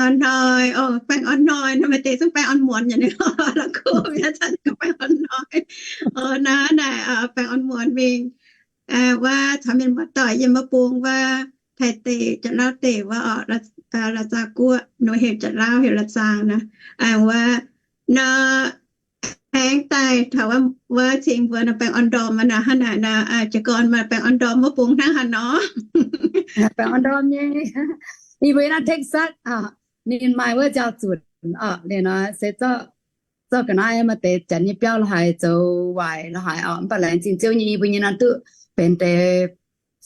orn-hnoi, baengh orn-hnoi nor, maaih deix zungv baengh orn-muonz nyei, la'kuqv mi'aqv, zanc gauh baengh orn-hnoi. Naaiv naaic baengh orn-muonz mingh, wuov caux mienh muoz-doic yiem wuov bung wuov, Taiv deic, Janx-Lauv deic wuov orqc, La'zaang guoqv, nor heuc Janx-Lauv heuc La'zaang naaic, wuov nor aengx daaih taux wuov cing mbuo nor baengh orn-ndorm nor, hnangv naaic nor, jiez gorn maaih baengh orn-ndorm wuov bung hnangv haaix nor. Baengh orn-ndorm nyei. Yie mbuo naaiv Texas, ninh maaih wuov nziaaux zunc orqc, liuz nor se zorqv ga'naaiv maaih deix janx nyei biauv la'haaix zoux waaic la'haaix orqc, mv baac laengz zingh Ziouv nyei, yie mbuo nyei nor duqv benx deix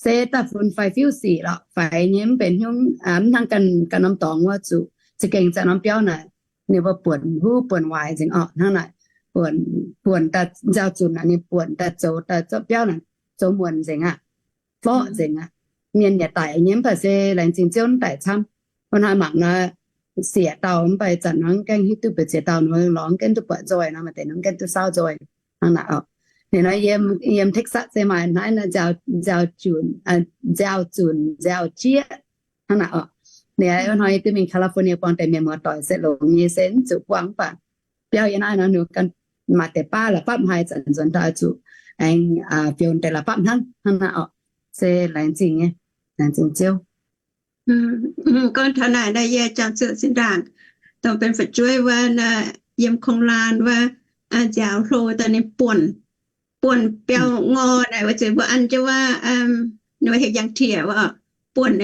se daaih fun faix fiuv sic lorqc, faix nyei mv benx hnyouv, mv hnangv ganh norm dorngx wuov zuqc za'gengh za'gengh norm biauv naaic, ninh mbuo buonc huv buonc waaic nzengc orqc, hnangv naaic, buonc daaih nziaaux zunc naaic, ninh buonc daaih zoux daaih zorqv biauv naaic zoux muonc nzengc aqv, forqv nzengc aqv. Mienh yaac daic nyei, mv baac se laengz zingh Ziouv mv daic camv. Wuov hnoi mangc nor, siec dauh mv baac zanc nor mv gaengh hiuv duqv mbu'ziex dauh nor, lorz mv gaengh duqv buatc nzoih nor, maaih deix nor mv gaengh duqv saauv nzoih hnangv naaic orqc. Liuz nor yiem, yiem Texas se maaih naaiv, nziaaux zunc, nziaaux jieqv hnangv naaic orqc. Liuz wuov hnoi yie duqv mingh California buangh deix mienh muoz-doic se longx nyei se mv zuqc buangh mv baac biauv yiem naaiv nor ninh ganh maaih deix baav la'fapv haic, zanc nzuonx daaih zuqc aengx fiou deix la'fapv hnangv, hnangv naaic orqc. Se laengz zingh nyei, laengz zingh Ziouv. Gorngv taux naaic nor yie jangx zuqc zinh ndaangc dongh benx fu'jueiv wuov, yiem kongx laanh wuov, nziaaux hlo daaih ninh buonc, buonc biauv ngor naaic, weic zuqc mbuo an jienv wuov, ninh mbuo heuc yangh tiex wuov, buonc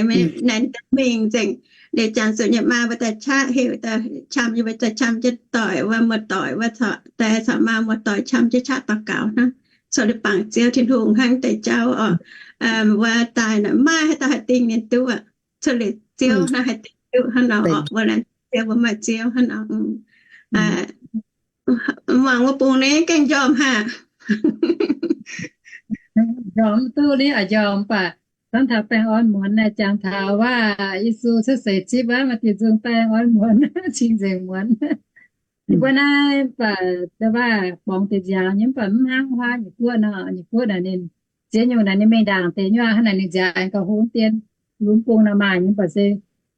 naaic mingh nzengc. Liuz jangx zuqc nyei maa mbuo daaih qaqv heuc daaih qam, yie mbuo daaih qam jienv doic wuov, muoz-doic wuov, daaih caux maa muoz-doic qam jienv qaqv daux gaux hnangv, corc liuz bangc Ziouv Tin-Hungh hnangv deix jauv orqc. Wuov daaih naaic maiv maaih haaix dauh haih dingh ninh duqv aqv. Corc liuz Ziouv hnangv haih dingh duqv hnangv nor orqc. Mbuo laengz Ziouv, mbuo maaih Ziouv hnangv nor. Muangx wuov bung naaiv gaengh njormh haah? Njormh duqv ni, aa, njormh baac gorngv taux baengh orn muonz naaic, jangx taux waac Yesu cuotv seix zipv wuov, maaih diuh nzungh baengh orn muonz, cing-nzengc muonz. Yie mbuo naaiv baac waac borngz deix nziaaux nyei, mv baac mv hnangv huaav nyei guoqv nor. Nyei guoqv naaic ninh ziex nyungc naaic ninh mingh ndaangc deix nyei, hnangv naaic ninh nziaaux aengx gauh hlo dien. Lunx bung nor maaih nyei, mv baac se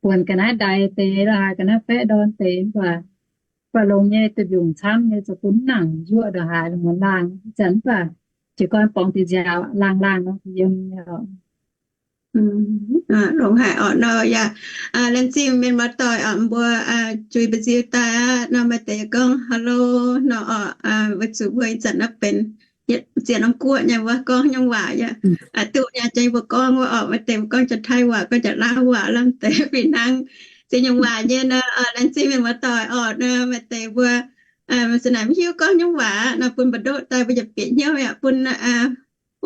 buonc ga'naaiv ndaix deix la'haaix, ga'naaiv baeqv ndorn deix, mv baac, mv baac longx nyei, duqv mbiungc camv nyei, zoux bun mv nangc yuoqv ndongc haaix, muonz laangh. Ih zanc mv baac jiez gorn borngz deix nziaaux laangh laangh nor yiem nyei. Longx haic orqc nor yaac laengz zingh mienh muoz-doic orqc, mbuo zuiz mbu'nziu daaih aqv nor, maaih deix gorngv hello nor orqc, weic zuqc mbuo ih zanc naaiv benx ziex norm guoqv nyei, mbuo gorngv nyungc waac yaac duqv nyei, jangx mbuo gorngv wuov orqc, maaih deix mbuo gorngv Janx-Taiv waac, gorngv Janx-Laauv waac, lamh deix fih hnangv ziex nyungc waac nyei nor. Laengz zingh mienh muoz-doic orqc nor, maaih deix mbuo se naaic mv hiuv gorngv nyungc waac nor, bun mbu'ndoqv daaih mbuo yaac bieqc hnyouv yaac bun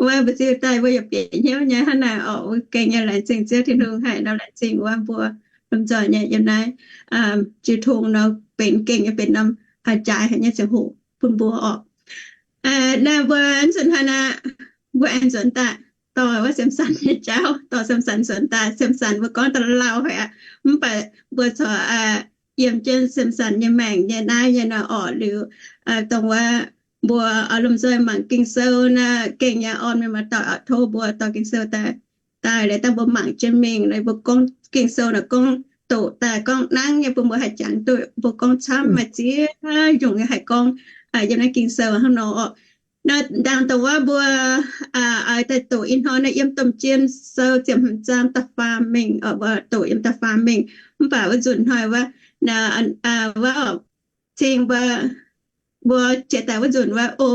wuov mbu'nziu daaih mbuo yaac bieqc hnyouv nyei hnangv naaic orqc. Mbuo gengh nyei laengz zingh Ziouv Tin-Hungh haic nor, laengz zingh wuov mbuo lomh nzoih nyei yiem naaiv jiu tong nor benx gengh nyei benx norm jaaix haic nyei ziangh hoc bun mbuo orqc. Naaiv mbuo nzunc hnoi naaiv, mbuo aengx nzuonx daaih dorh wuov Siemv Sanx nyei jauv, dorh Siemv Sanx nzuonx daaih. Siemv Sanx mbuo gorngv daaih lauh haic aqv, mv baac mbuo corc yiem jienv Siemv Sanx nyei maengc nyei naaiv nyei nor orqc. Liuz dongh wuov mbuo oix lomh nzoih mangc Ging-Sou naaiv, gengh nyei orn mienh muoz-doic oix tov mbuo dorh Ging-Sou daaih, daaih liuz daaih mbuo mangc jienv mingh. Mbuo gorngv Ging-Sou naaic gorngv doqc daaih gorngv nangv nyei bun mbuo haih jangx duqv, mbuo gorngv camv, maaih ziex nyungc nyei haih gorngv yiem naaiv Ging-Sou hnangv nor orqc. Naaiv ndaangc dongh wuov mbuo oix daaih doqc ih hnoi naaiv yiem Domh Jien Sou ziepc hmz zaang da'faam mengh, mbuo doqc yiem da'faam mengh. Mv baac wuov nzunc hnoi wuov, wuov cing mbuo, mbuo jiex daaih wuov nzunc wuov, o,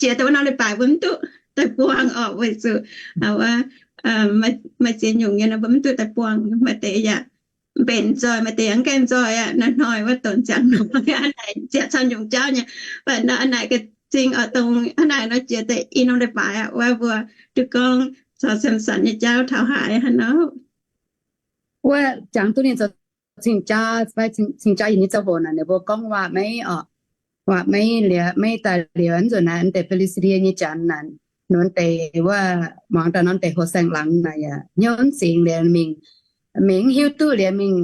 jiex daaih wuov norm leiz-baaix mbuo mv duqv daaih buangh orqc, weic zuqc maaih ziex nyungc nyei nor mbuo mv duqv daaih buangh. Maaih deix yaac mbenc nzoih, maaih deix yaac mv gaengh nzoih aqv. Naaiv hnoi wuov donx ziangx nor, hnangv naaic ziec camv nyungc jauv nyei. Mv baac nor a'naaic ga'zing oix dongh hnangv naaic nor jiex daaih i norm leiz-baaix aqv, wuov mbuo duqv gorngv caux Siemv Sanx nyei jauv taux haaix hnangv nor. Wuov jangx duqv ninh zoux cing-jaa fai cing-jaa yiem nyei ziangh hoc naaic, ninh mbuo gorngv waac-meiv orqc. Waac-meiv liuz, meiv daaih liuz, nzunc naaiv deix Fi^li^saa^die nyei janx naaic, ninh deix wuov muangx daaih norm deix hoh saeng-laangz naaic yaac hnyouv mv zingx liuz mingh, mingh mv hiuv duqv liuz mingh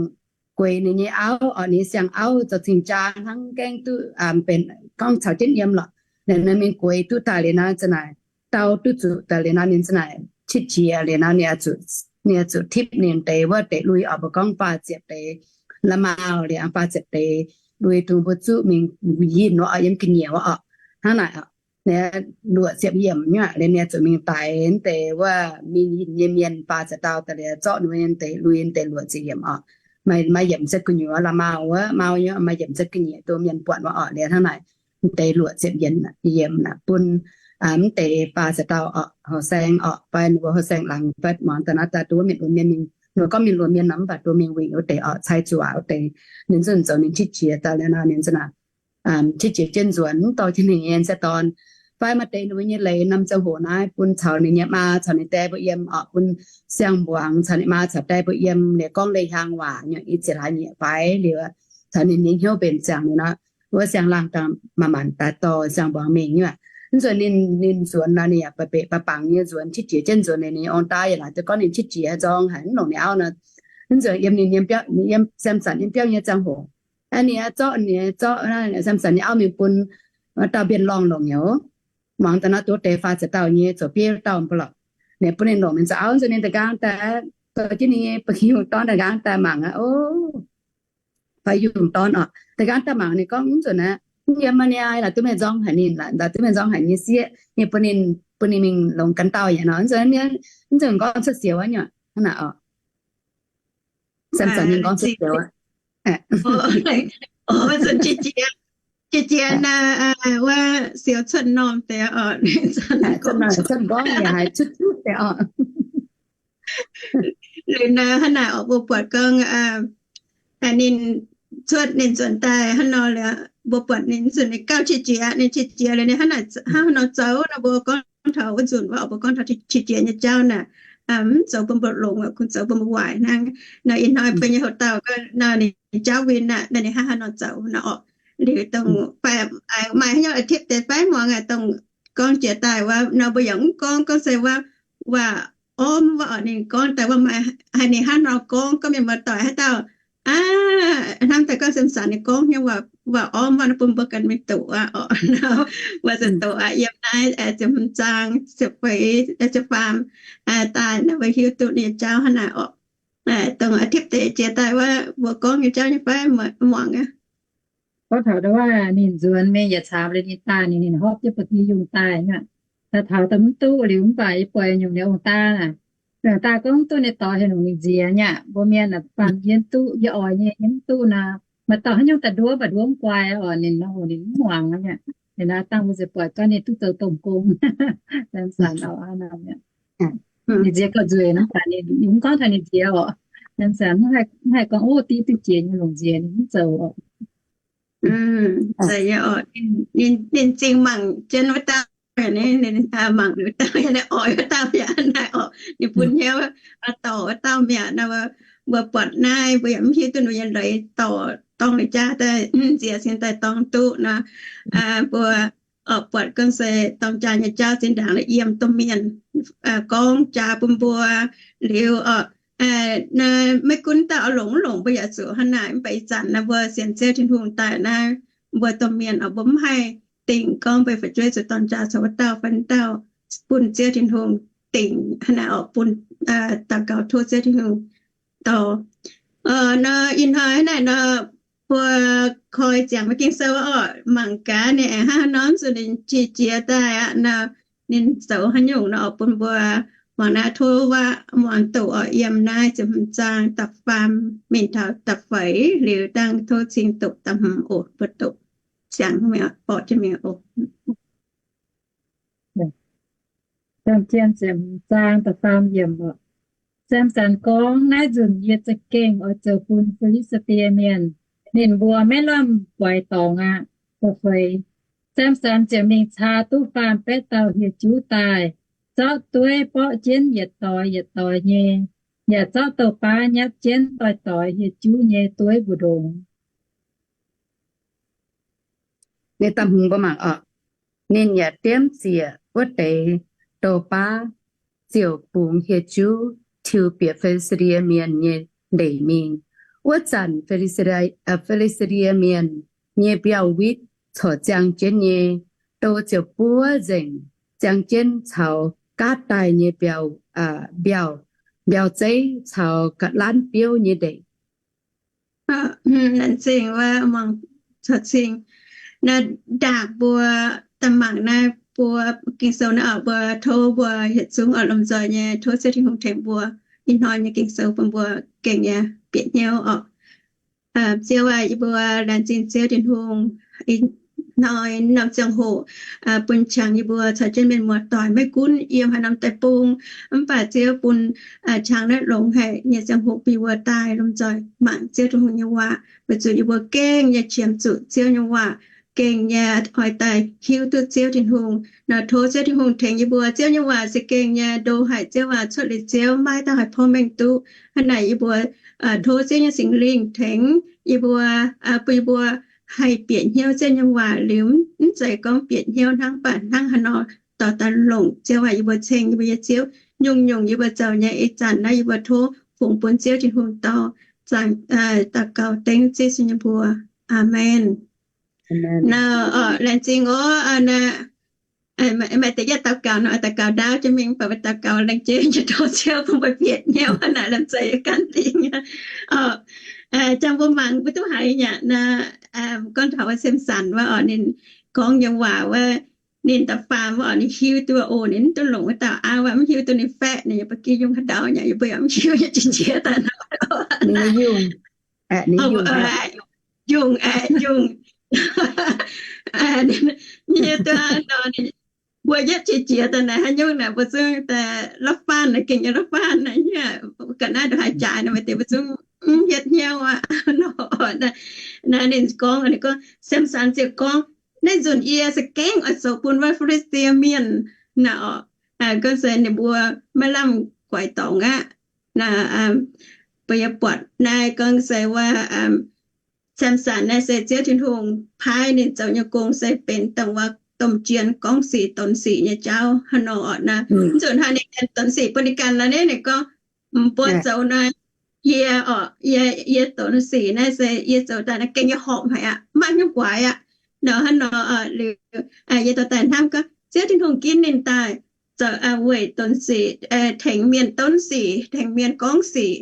gueix ninh nyei auv orqc, ninh siang-auv zoux cing-jaa hnangv gaengh duqv benx gorngv caux jienv yiem lorqc. Ninh mingh gueix duqv daaih liuz nor, za'naaic dau duqv zuqc daaih liuz nor, ninh za'naaic qiex jiez liuz nor, ninh zuqc tipv ninh deix wuov deix lui orqc, mbuo gorngv faah ziepc deix la'maah liuz, faah ziepc deix lui-tungx mbuo zuqv mingh yinh wuov oc, yiem ga'nyiec wuov oc. Hnangv naaic, luoqc ziepc yiemc nyei, liuz ninh zuqc mingh daix mv deix wuov mingh yinh nyei mienh faah ziepc dauh daaih liuz, zorqv ninh mbuo nyei deix lui mv deix luoqc ziepc yiemc oc. Maaih yiemc se gu'nyuoz la'maah wuov, maaih yiemc se ga'nyiec, dongh mienh buatc wuov oc. Liuz hnangv naaic, mv deix luoqc ziepc yiemc naaic bun mv deix faah ziepc dauh oc, houh saeng oc, fai ninh mbuo houh saeng laangz fai muangx daaih naaiv daaih duqv mienh luoqc mienh mingh, ninh mbuo gorngv mienh luoqc mienh nor mv baac duqv mingh wuic wuov deix oc, cai zuqc wuov deix. Ninh zunc zoux ninh qiex jiez daaih liuz nor, ninh zunc qiex jiez jienv nzuonx, mv dorh jienv ninh nyei se dorn fai maaih deix ninh mbuo nyei leiz norm ziangh hoc naaiv bun caux ninh nyei maa caux ninh dae mbuo yiem oc, bun siang-mbuangz caux ninh maa caux dae mbuo yiem liuz gorngv leiz-hiaang waac nyei, i ziex hlaax nyieqc faix liuz, caux ninh nyei hnyouv mbenc ziangx liuz nor, wuov siang-laangh daaih manc-manc daaih dorh siang-mbuangz mingh nyei. Mv nzunc ninh, ninh nzuonx nor, ninh yaac ba'beqc ba'bangc nyei nzuonx, qiex jiez jienv nzuonx liuz, ninh ong-daa yaac laaic duqv gorngv ninh qiex jiez zorng haic, mv longc ninh auv nor. Mv nzunc yiem ninh, yiem Samson yiem biauv nyei ziangh hoc, ninh zorqv, ninh zorqv Samson nyei auv mingh bun dauh mbienv lorngh longc nyei. Muangx daaih nor duqv deix faah ziepc dauh nyei zoux bieiv dauh mv baac lorqc, ninh bun ninh longc mingh zoux auv. Nzunc ninh da'nqaang daaih dorh jienv ninh nyei ba'gi yungh dorn da'nqaang daaih mangc aqv. O, ba'gi yungh dorn oc, da'nqaang daaih mangc ninh gorngv, mv nzunc aqv, yiem maa niaa laaic duqv mienh nzorng haic, ninh laaic duqv mienh nzorng haic nyei sieqv, ninh bun ninh, bun ninh mingh longc ganh dauh yaac nor. Mv nzunc, mv nzunc gorngv cuotv siouc aqv nyei hnangv naaic oc. Samson ninh gorngv cuotv siouc aqv. Jiex jiex naaic, wuov siouc cuotv normh deix oc, cuotv normh, cuotv nqorngv yaac haiz cuotv cuotv deix oc. Liuz naaiv hnangv naaic oc, mbuo buatc gorngv ninh cuotv ninh nzuonx daaih hnangv nor liuz, mbuo buatc ninh nzunc ninh gauh qiex jiez, ninh qiex jiez liuz ninh hnangv naaic, hnangv nor zoux nor, mbuo gorngv taux wuov nzunc wuov oc, mbuo gorngv taux qiex jiez nyei jauv naaic, mv zoux bun mbuo longx, kungx zoux bun mbuo waaic hnangv. Nor ih hnoi mbuo nyei houx-dauh nor ninh jauv win aqv, ninh hnangv haaix nor zoux nor oc. Liuz dongh fai maaih haaix nyungc อาทิตย์ deix fai muangx aqv, dongh gorngv jiex daaih wuov nor mbuo yaac mv gorngv, gorngv se wuov waac ormv wuov oc. Ninh gorngv daaih wuov maaih haaix, ninh hnangv nor gorngv, gorngv mienh muoz-doic haaix dauh hnamv daaih gorngv Samson ninh gorngv nyei waac ormv wuov nor bun mbuo ganh mingh doqc aqv oc. Mbuo zuqc doqc aqv, yiem naaiv ziepc hmz zaang, ziepc feix, ziepc faam daaih nor mbuo hiuv duqv ninh nyei jauv hnangv naaic oc. Dongh อาทิตย์ deix jiex daaih wuov mbuo gorngv nyei jauv nyei fai muangx aqv. Gorngv taux wuov ninh nzuonx mingh yietc caux liuz ninh daaih, ninh, ninh hopv jienv ba'gi yungh daaih nyei. Daaih taux daaih mv duqv liuz mv baac yie buatc nyungc ninh ong-daa naaic, ninh ong-daa gorngv mv duqv ninh doix haaix nyungc ninh nziex nyei. Mbuo mienh naaic baamh yie duqv, yie oix nyei yie mv duqv nor, maaih dauh haaix nyungc daaih nduov mv baac nduov mv guai oc, ninh nor ninh mv muangx nyei. Ninh naaiv dangh mbuo ziouc buatc gorngv ninh duqv zoux domh gong. Samson oc, ninh nziex gauh nzueic mv baac ninh mv gorngv taux ninh nziex oc. Samson mv haih gorngv, ov, div duqv jiex nyei longc nziex, ninh mv zoux oc. Ninh zingh mangc jienv wuov dauh, ninh mangc wuov dauh, oix wuov dauh yaac naaic oc, ninh bun hnyouv dorh wuov dauh mi'aqv nor. Mbuo buatc naaiv mbuo yaac mv hiuv duqv ninh nyei leiz dorh dorng ninh jaax daaih nziex cingx daaih dorng duqv nor. Mbuo buatc gorngv se dorng jaa nyei jauv zinh ndaangc la'yiem domh mienh gorngv jaax bun mbuo liuz oc. Maiv gunv dauh oix longc mv longc mbuo yaac zuqc hnangv naaic. Mv baac ih zanc naaiv mbuo sienx Ziouv Tin-Hungh daaih naaiv, mbuo domh mienh oc, mbuo mv haih dingc gorngv mbuo fu'jueiv zuqc dorng jaax caux wuov dauh fai wuov dauh, bun Ziouv Tin-Hungh dingc hnangv naaic oc, bun daux gaux tov Ziouv Tin-Hungh dorh. Nor ih hnoi hnangv naaic nor, mbuo koi ziangx mbuo Ging-Sou oc, mangc gaax ninh aengx hnangv haaix nor zuqc ninh qiex jiez daaih aqv nor, ninh zoux haaix nyungc nor oc, bun mbuo muangx naaiv tov waac muangx doqc oc, yiem naaiv ziepc hmz zaang da'faam mingh taux da'feix liuz dangh tov cing doqc da'hmz oc, mbuo doqc ziangx mingh oc, borqc jienv mingh oc. Ziepc hmz zaang da'faam yiemc oc. Samson gorngv, naaiv nzunc yie za'gengh oix zoux bun Fi^li^saa^die Mienh, ninh mbuo maiv lamh guaix dorngx aqv. Da'feix, Samson ziouc mingh caa duqv faam-baeqv dauh hieh juv daaih, zorqv dueiv borqv jienv yietc doix yietc doix nyei, yaac zorqv douh baav nyatv jienv doix-doix hieh juv nyei dueiv mbu'ndongx. Ninh yaac diemv ziec wuov deix douh baav, ziouc bungx hieh juv tiux bieqc Fi^li^saa^die Mienh nyei ndeic mingh. Wuov zanc Fi^li^saa^die Mienh nyei mbiauh witv corc ziang jienv nyei. Douh ziouc buov nzengc, ziang jienv caux Gaatv Daaih nyei mbiauh, mbiauh zeiv caux Laanv Biouv nyei ndeic. Laengz zingh wuov muangx caux cing. Naaiv ndaangc mbuo daaih mangc naaiv mbuo Ging-Sou naaiv oc, mbuo tov mbuo yietc zungv oix lomh nzoih nyei tov Ziouv Tin-Hungh tengx mbuo ih hnoi nyei Ging-Sou bun mbuo gengh nyei bieqc hnyouv oc. Ziouv aac, yie mbuo laengz zingh Ziouv Tin-Hungh, ih hnoi norm ziangh hoc bun qangx yie mbuo caux jienv mienh muoz-doic maiv gunv yiem haaix norm deic-bung, mv baac Ziouv bun qangx naaiv longx haic nyei ziangh hoc bun yie mbuo daaih lomh nzoih mangc Ziouv Tin-Hungh nyei waac, weic zuqc yie mbuo gengh nyei qiemx zuqc Ziouv nyei waac, gengh nyei oix daaih hiuv duqv Ziouv Tin-Hungh. Nor tov Ziouv Tin-Hungh tengx yie mbuo. Ziouv nyei waac se gengh nyei ndo haic, Ziouv waac cuotv liuz Ziouv maiv dauh haih porv mengh duqv. Hnangv naaic yie mbuo tov Ziouv nyei Singx Lingh tengx yie mbuo, bun yie mbuo haih bieqc hnyouv Ziouv nyei waac liuz, mv zeiz gorngv bieqc hnyouv hnangv, mv baac hnangv haaix nor dorh daaih longc Ziouv waac yie mbuo ceng yie mbuo nyei Ziouv. Nyungc-nyungc yie mbuo zoux nyei ih zanc naaiv yie mbuo tov fungx bun Ziouv Tin-Hungh dorh. Zaangc daux gaux dengv Ziouv Yesu nyei mbuox. Aamen. Nor, laengz zingh oc. Maaih deix yietv daux gaux nor, daux gaux ndaauv jienv mingh, mv baac daux gaux laengz jeiv nyei tov Ziouv bun mbuo bieqc hnyouv naaic lomh nzoih yie gan dingc. Jangx mbuo mangc mbuo duqv haiz nyei aqv. Gorngv taux wuov Samson wuov oc, ninh gorngv nyei waac wuov, ninh da'faam wuov oc, ninh hiuv duqv oc, ninh mv duqv longc wuov dauh auv, mv hiuv duqv ninh faeqv, ninh yaac ba'gi yungh haaix ndau nyei, yie mbuo yaac mv hiuv nyei, qiex jiez daaih nor. Yungh, yungh, yungh. Hiuv duqv nor, mbuo yietv qiex jiez daaih naaic haaix nyungc naaic mbuo zungv daaih la'faanh naaic, gengh nyei la'faanh naaic, ga'naaiv ndongc haaix jaaix naaic maaih deix mbuo zungv mv hietv hnyouv aqv. Naaiv ninh gorngv, ninh gorngv, Samson ziouc gorngv, naaiv nzunc yie se gaengh oix zoux bun wuov Fi^li^saa^tie Mienh naaic oc. Gorngv se ninh mbuo maiv lamh guaix dorngx aqv. Mbuo yaac buatc naaiv gorngv se wuov Samson naaiv se Ziouv Tin-Hungh paaiv ninh zoux nyei gong se benx dongh wuov domh jien gorngv sic donx sic nyei jauv hnangv nor oc. Naaiv nzunc hnoi ninh donx sic bun ninh ganh nor, ninh gorngv, mbuo zoux naaiv, yie oc, yie, yie donx sic naaiv se yie zoux daaih naaiv gengh nyei horpc haic aqv, maiv nyungc guaix aqv. Nor hnangv nor liuz, yie dorh daaih hnamv gorngv Ziouv Tin-Hungh ginv ninh daaih zoux weic donx sic, tengx mienh donx sic, tengx mienh gorngv sic,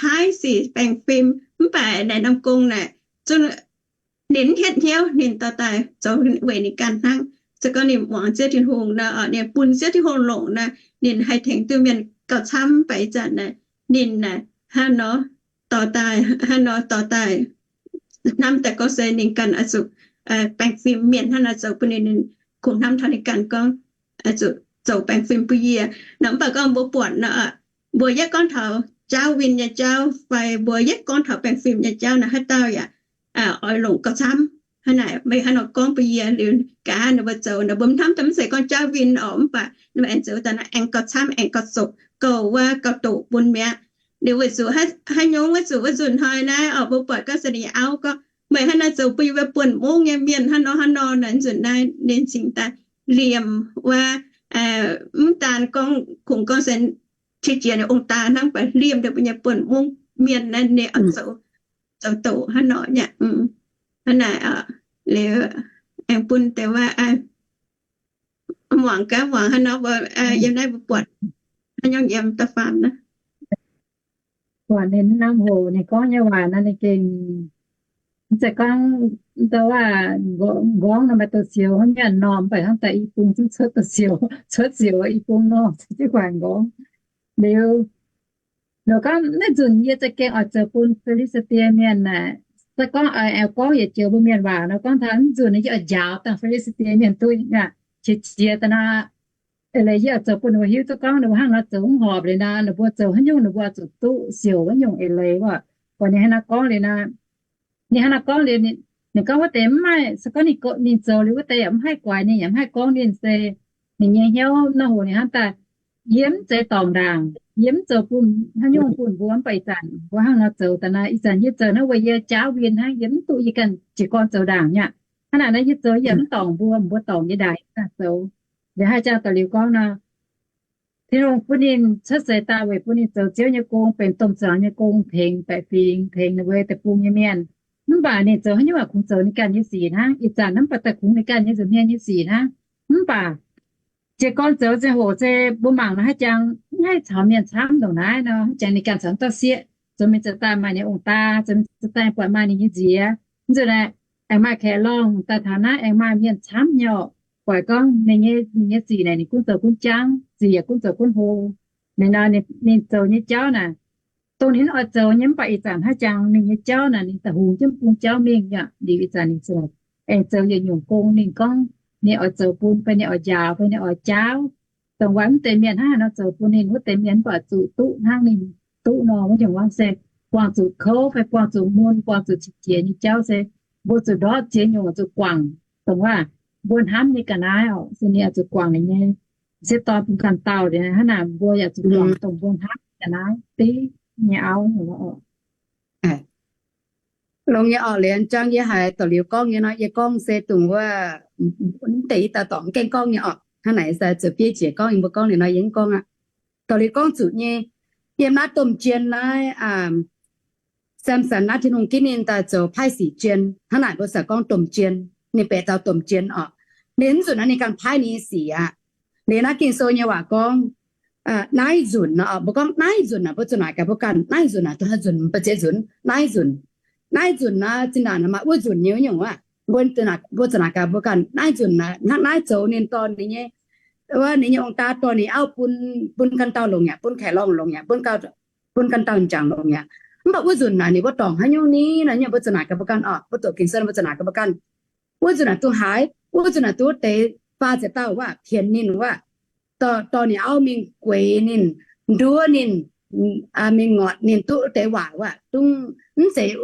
paaiv sic baengh fim, mv baac naaic norm gong naaic zungv ninh mv hietv hnyouv, ninh dorh daaih zoux weic ninh ganh hnangv. Se gorngv ninh muangx Ziouv Tin-Hungh nor, ninh bun Ziouv Tin-Hungh longc nor, ninh haih tengx duqv mienh gauh camv. Mv baac ih zanc naaic ninh naaic hnangv nor dorh daaih, hnangv nor dorh daaih hnamv daaih gorngv se ninh ganh oix zuqc baengh fim mienh hnangv nor zoux bun ninh, ninh kungx hnamv taux ninh ganh gorngv, zuqc zoux baengh fim bun yie. Nor mv baac gorngv mbuo buatc nor, mbuo yietv gorngv taux jaauv win nyei jauv fai mbuo yietv gorngv taux baengh fim nyei jauv naaic, haaix dauh yaac oix longc gauh camv. Hnangv naaic meih hnangv nor gorngv bun yie liuz, nqa'haav ninh mbuo zoux naaic mbuo hnamv daaih mv zeiz gorngv jaauv win oc, mv baac ninh mbuo aengx zoux daaih naaiv aengx gauh camv, aengx gauh zoqc, gauh wuov gauh doqc bun mi'aqv. Liuz weic zuqc haaix nyungc, weic zuqc wuov nzunc hnoi naaiv oc, mbuo buatc gorngv se ninh nyei auv gorngv, meih hnangv naaiv zoux bun yie mbuo buonc mungv nyei mienh hnangv nor hnangv nor naaic. Nzunc naaiv ninh cingx daaih liemh wuov, mv daan gorngv kungx gorngv se qiex jiez ninh ong-daa hnangv, mv baac liemh daaih mbuo nyei buonc mungv mienh naaiv ninh oix zoux, zoux doqc hnangv nor nyei. Hnangv naaic, liuz aengx bun deix wuov muangx gaax, muangx hnangv nor mbuo yiem naaiv mbuo buatc haaix nyungc yiem da'faam naaiv. Buatc ninh norm hoc ninh gorngv nyei waac nor ninh gengh, mv zeiz gorngv ndau waac nqorngv nor maaih doqc sioux hnangv mienh normh, mv baac hnangv daaih i bung zungv cuotv doqc sioux, cuotv sioux i bung normh, ziouc jienv guangc nqorngv. Liuz, liuz gorngv naaiv nzunc yie za'gengh oix zoux bun Fi^li^saa^die Mienh naaic. Se gorngv aengx gorngv yietc joux mbuo Mienh waac nor, gorngv taux naaiv nzunc yie oix njaaux dangh Fi^li^saa^die Mienh duqv aqv. Qiex jiez daaih nor, eix leiz yie oix zoux bun ninh mbuo hiuv duqv gorngv ninh mbuo hnangv nor zoux mv horpc liuz nor, ninh mbuo zoux haaix nyungc ninh mbuo zuqc duqv siouc wuov nyungc eix leiz wuov. Buatc ninh hnangv naaiv gorngv liuz nor, ninh hnangv naaiv gorngv liuz, ninh gorngv wuov deix mv maaih, se gorngv ninh zoux liuz wuov deix yaac mv haih guaix ninh, yaac mv haih gorngv ninh se ninh nyei hnyouv nor hoc ninh hnangv daaih, yie mv zeiz dorngc ndaangc, yie mv zoux bun haaix nyungc bun mbuo, mv baac ih zanc mbuo hnangv nor zoux daaih naaiv, ih zanc yie zoux naaiv weic yie jaauv win hnangv, yie mv duqv yie ganh jiez gorn zoux ndaangc nyei aqv. Hnangv naaic naaiv yie zoux yie mv dorngc mbuo, mbuo dorngc yie ndaangc yie ganh zoux. Liuz haaix jangx daaih liuz gorngv nor, Tin-Hungh bun ninh cuotv seix daaih weic bun ninh zoux Ziouv nyei gong, benx domh zuangx nyei gong, tengx baeqc fingx, tengx ninh mbuo deic-bung nyei mienh. Mv baac ninh zoux haaix nyungc yaac kungx zoux ninh ganh nyei sic hnangv. Ih zanc mv baac daaih kungx ninh ganh nyei nza'hmien nyei sic hnangv. Mv baac jiez gorn zoux ziangh hoc se mbuo mangc nor, haaix jangx mv haih caux mienh camv ndongc naaiv nor, haaix jangx ninh ganh caux dauh sieqv zoux mingh zoux daaih maaih ninh ong-daa, zoux mingh zoux daaih buatc maaih ninh nyei nziex. Mv nzunc naaiv aengx maaih kaeqv lorngh daaih taux naaiv, aengx maaih mienh camv nyei orqc. Buatc gorngv ninh nyei, ninh nyei sic naaic ninh gunv zoux gunv jangv, sic yaac gunv zoux gunv hlo. Ninh nor, ninh zoux nyei jauv naaic, dongh ninh oix zoux nyei mv baac ih zanc hnangv jangx ninh nyei jauv naaic ninh da'hungx jienv bung jauv mingh yaac liuz ih zanc ninh zoux, aengx zoux yietc nyungc gong. Ninh gorngv ninh oix zoux bun fai ninh oix njaaux fai ninh oix jaauv, dongh waac mv deix mienh hnangv haaix nor zoux bun ninh, wuov deix mienh mv baac zuqc duqv hnangv ninh duqv nor. Wuov nyungc gorngv se buangh zuqc kouv fai buangh zuqc mun, buangh zuqc qiex jiez nyei jauv se mbuo zuqc ndortv ziex nyungc zuqc guangc. Dongh waac mbuo hnamv nyei ga'naaiv orqc, se ninh oix zuqc guangc ninh nyei sieqv dorn bun ganh dauh. Hnangv naaic mbuo yaac zuqc guangc dongh mbuo hnamv nyei ga'naaiv div nyei auv. Longx nyei orqc. Liuz jangv yie haiz dongh liuz gorngv nyei nor, yie gorngv se dongh wuov, mv deix i dauh dorngc gengh gorngv nyei orqc. Hnangv naaic se ziouc bieiv jiex gorngv, yie mbuo gorngv liuz nor yie mv gorngv aqv. Dongh liuz gorngv zuqc nyei, yiem naaiv domh jien naaiv, Samson naaiv Tin-Hungh ginv ninh daaih zoux paaiv sic jien. Hnangv naaic mbuo se gorngv domh jien, ninh baeqc dauh domh jien orqc. Ninh mv nzunc naaiv ninh ganh paaiv ninh nyei sic aqv. Liuz naaiv Ging-Sou nyei waac gorngv, naaiv nzunc nor, mbuo gorngv naaiv nzunc naaic, mbuo zuqc naaic gaax mbuo ganh, naaiv nzunc naaic, duqv haaix nzunc mbuo ziex nzunc, naaiv nzunc. Naaiv nzunc naaiv zinh ndaangc maaih wuov nzunc nyei nyungc aqv. Mbuo zuqc naaic gaax mbuo ganh, naaiv nzunc naaiv hnangv naaiv zoux ninh dorh ninh nyei, wuov ninh nyei ong-daa dorh ninh auv bun, bun ganh dauh longc yaac bun kaeqv lorngh longc yaac bun ganh dauh m'jangc longc yaac. Mv baac wuov nzunc naaic ninh mbuo dorngc haaix nyungc ni nor, mbuo zuqc naaic gaax mbuo ganh orqc, mbuo doqc Ging-Sou mbuo zuqc naaic gaax mbuo ganh. Wuov nzunc naaic duqv haaix, wuov nzunc naaic duqv wuov deix faah ziepc dauh waac pienx ninh wuov, dorh ninh auv mingh gueix ninh, nduov ninh, mingh ngorc ninh duqv wuov deix waac wuov, dongh mv zeiz,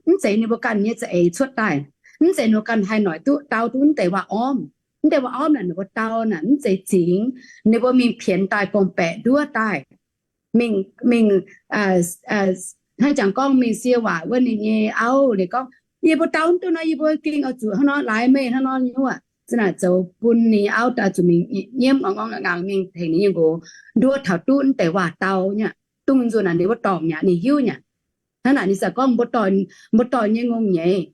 mv zeiz ninh mbuo ganh nyei za'eix cuotv daaih, mv zeiz ninh mbuo ganh haih noic duqv dau duqv wuov deix waac ormv. Wuov deix waac ormv naaic ninh mbuo dau naaic mv zeiz zingx, ninh mbuo mingh pienx daaih gorngv-baeqc nduov daaih, mingh, mingh hnangv jangx gorngv mingh sie waac wuov ninh nyei auv liuz gorngv, yie mbuo dau mv duqv nor, yie mbuo gengh oix zuqc hnangv nor laaix meih hnangv nor nyei wuov. Zinh naaic zoux bun ninh auv daaih zuqc mingh nyiemv ngorngv ngorngv ngaangc mingh tengx ninh nyei nqox nduov taux duqv wuov deix waac dau nyei. Dongh nzunc naaic ninh mbuo dorngc nyei, ninh hiuv nyei. Hnangv naaic ninh se gorngv mbuo dorh, mbuo dorh nyei ngongh nyeiz,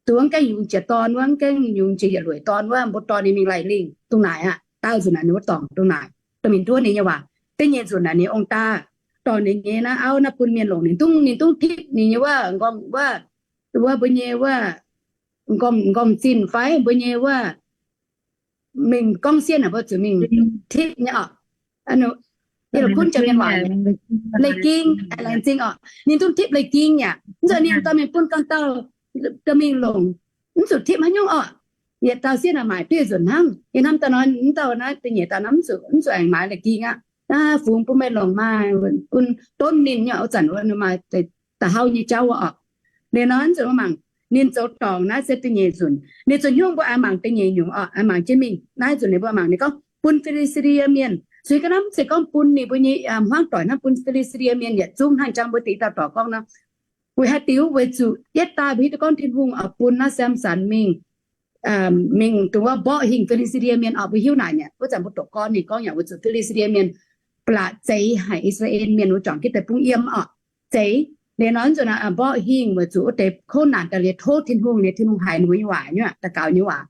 duqv gaengh yungz jiex dorn wuov, gaengh yungz jiex yietc lueic dorn wuov, mbuo dorh ninh mingh laih lingh dongh naaic aqv. Dau nzunc naaic ninh mbuo dorngc dongh naaic, dorh mingh nduov ninh nyei waac. Da'nyeic nzunc naaic ninh ong-daa dorh ninh nyei naaiv auv naaiv bun mienh longc, ninh dungv, ninh dungv tipv ninh nyei wuov, nqorngv wuov, wuov mbuo nyei wuov, nqorngv, nqorngv zinh fai mbuo nyei wuov, mingh gorngv sieqv naaic mbuo zuqc mingh tipv nyei orqc. Yietc la'kunv jiex mienh waac, leih ging, laengz zingh orqc. Ninh dungv tipv leih ging yaac mv zeiz ninh dorh mingh bun ganh dauh dorh mingh longc, mv zuqc tipv haaix nyungc orqc. Yietc dauh sieqv naaic maaic duqv nzunc hnangv. Yie hnamv daaih nor, mv dauh naaiv da'nyeic dauh naaiv mv zuqc, mv zuqc aengx maaiz leih ging aqv. Fungx bun meih longc maaih, bun donv ninh nyei, wuov zanc maaih da'hauv nyei jauv orqc. Liuz nor nzunc mbuo mangc, ninh zoux dorngc naaiv se da'nyeic nzunc. Ninh zuqc hnyouv mbuo aengx mangc da'nyeic nyungc orqc, aengx mangc jienv mingh. Naaiv nzunc ninh mbuo mangc ninh gorngv bun Fi^li^saa^die Mienh, suiv ga'naaiv mv zeiz gorngv bun ninh mbuo nyei hmuangv doic hnangv, bun Fi^li^saa^die Mienh yietc zungv hnangv jangx mbuo deix dauh dorc gorngv nor. Weic haaix diuc? Weic zuqc yietv daaih mbuo hiuv duqv gorngv Tin-Hungh oix bun naaiv Samson mingh, mingh dongh wuov mborqv hingh Fi^li^saa^die Mienh orqc. Mbuo hiuv naaic mi'aqv. Wuov zanc mbuo doqc gorn ninh gorngv yaac weic zuqc Fi^li^saa^die Mienh ba'laqc zeix haic I^saa^laa^en Mienh wuov juangc jienv daaih bungx yiem orqc. Zeix liuz nor nzunc naaiv mborqv hingh weic zuqc wuov deix kouv naanc daaih liuz tov Tin-Hungh, liuz Tin-Hungh haiz ninh mbuo nyei waac nyei, daux gaux nyei waac.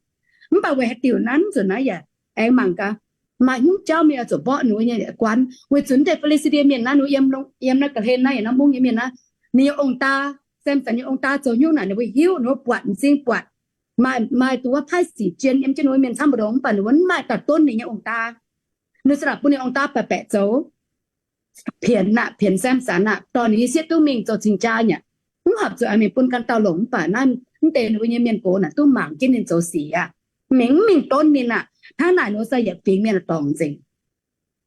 Mv baac weic haaix diuc naaiv nzunc naaiv yaac aengx mangc gaax, maaih hnyouv jauv mingh oix zuqc mborqv ninh mbuo nyei guan. Weic zuqc wuov deix Fi^li^saa^die Mienh naaiv, ninh mbuo yiem, yiem naaiv ga'hlen naaiv, yiem naaiv mungv nyei mienh naaiv, ninh nyei ong-daa, Samson nyei ong-daa zoux hnyouv naaic ninh mbuo hiuv, ninh mbuo buatc, m'zing buatc maaih, maaih dongh wuov paaiv sic jien yiem jienv ninh mbuo mienh camv mbu'ndongx, mv baac ninh mbuo mv maaih daaih donv ninh nyei ong-daa. Ninh se naaic bun ninh ong-daa baeqc baeqc zoux, pienx aqv, pienx Samson aqv, dorh ninh nyei sieqv duqv mingh zoux cing-jaa nyei. Mv horpc zuqc mingh bun ganh dauh longc, mv baac naaiv mv deix ninh mbuo nyei mienh gox naaic duqv mangc jienv ninh zoux sic aqv. Mingh mv mingh donv ninh aqv. Hnangv naaic ninh mbuo se yietc fingx mienh dorngc nzengc.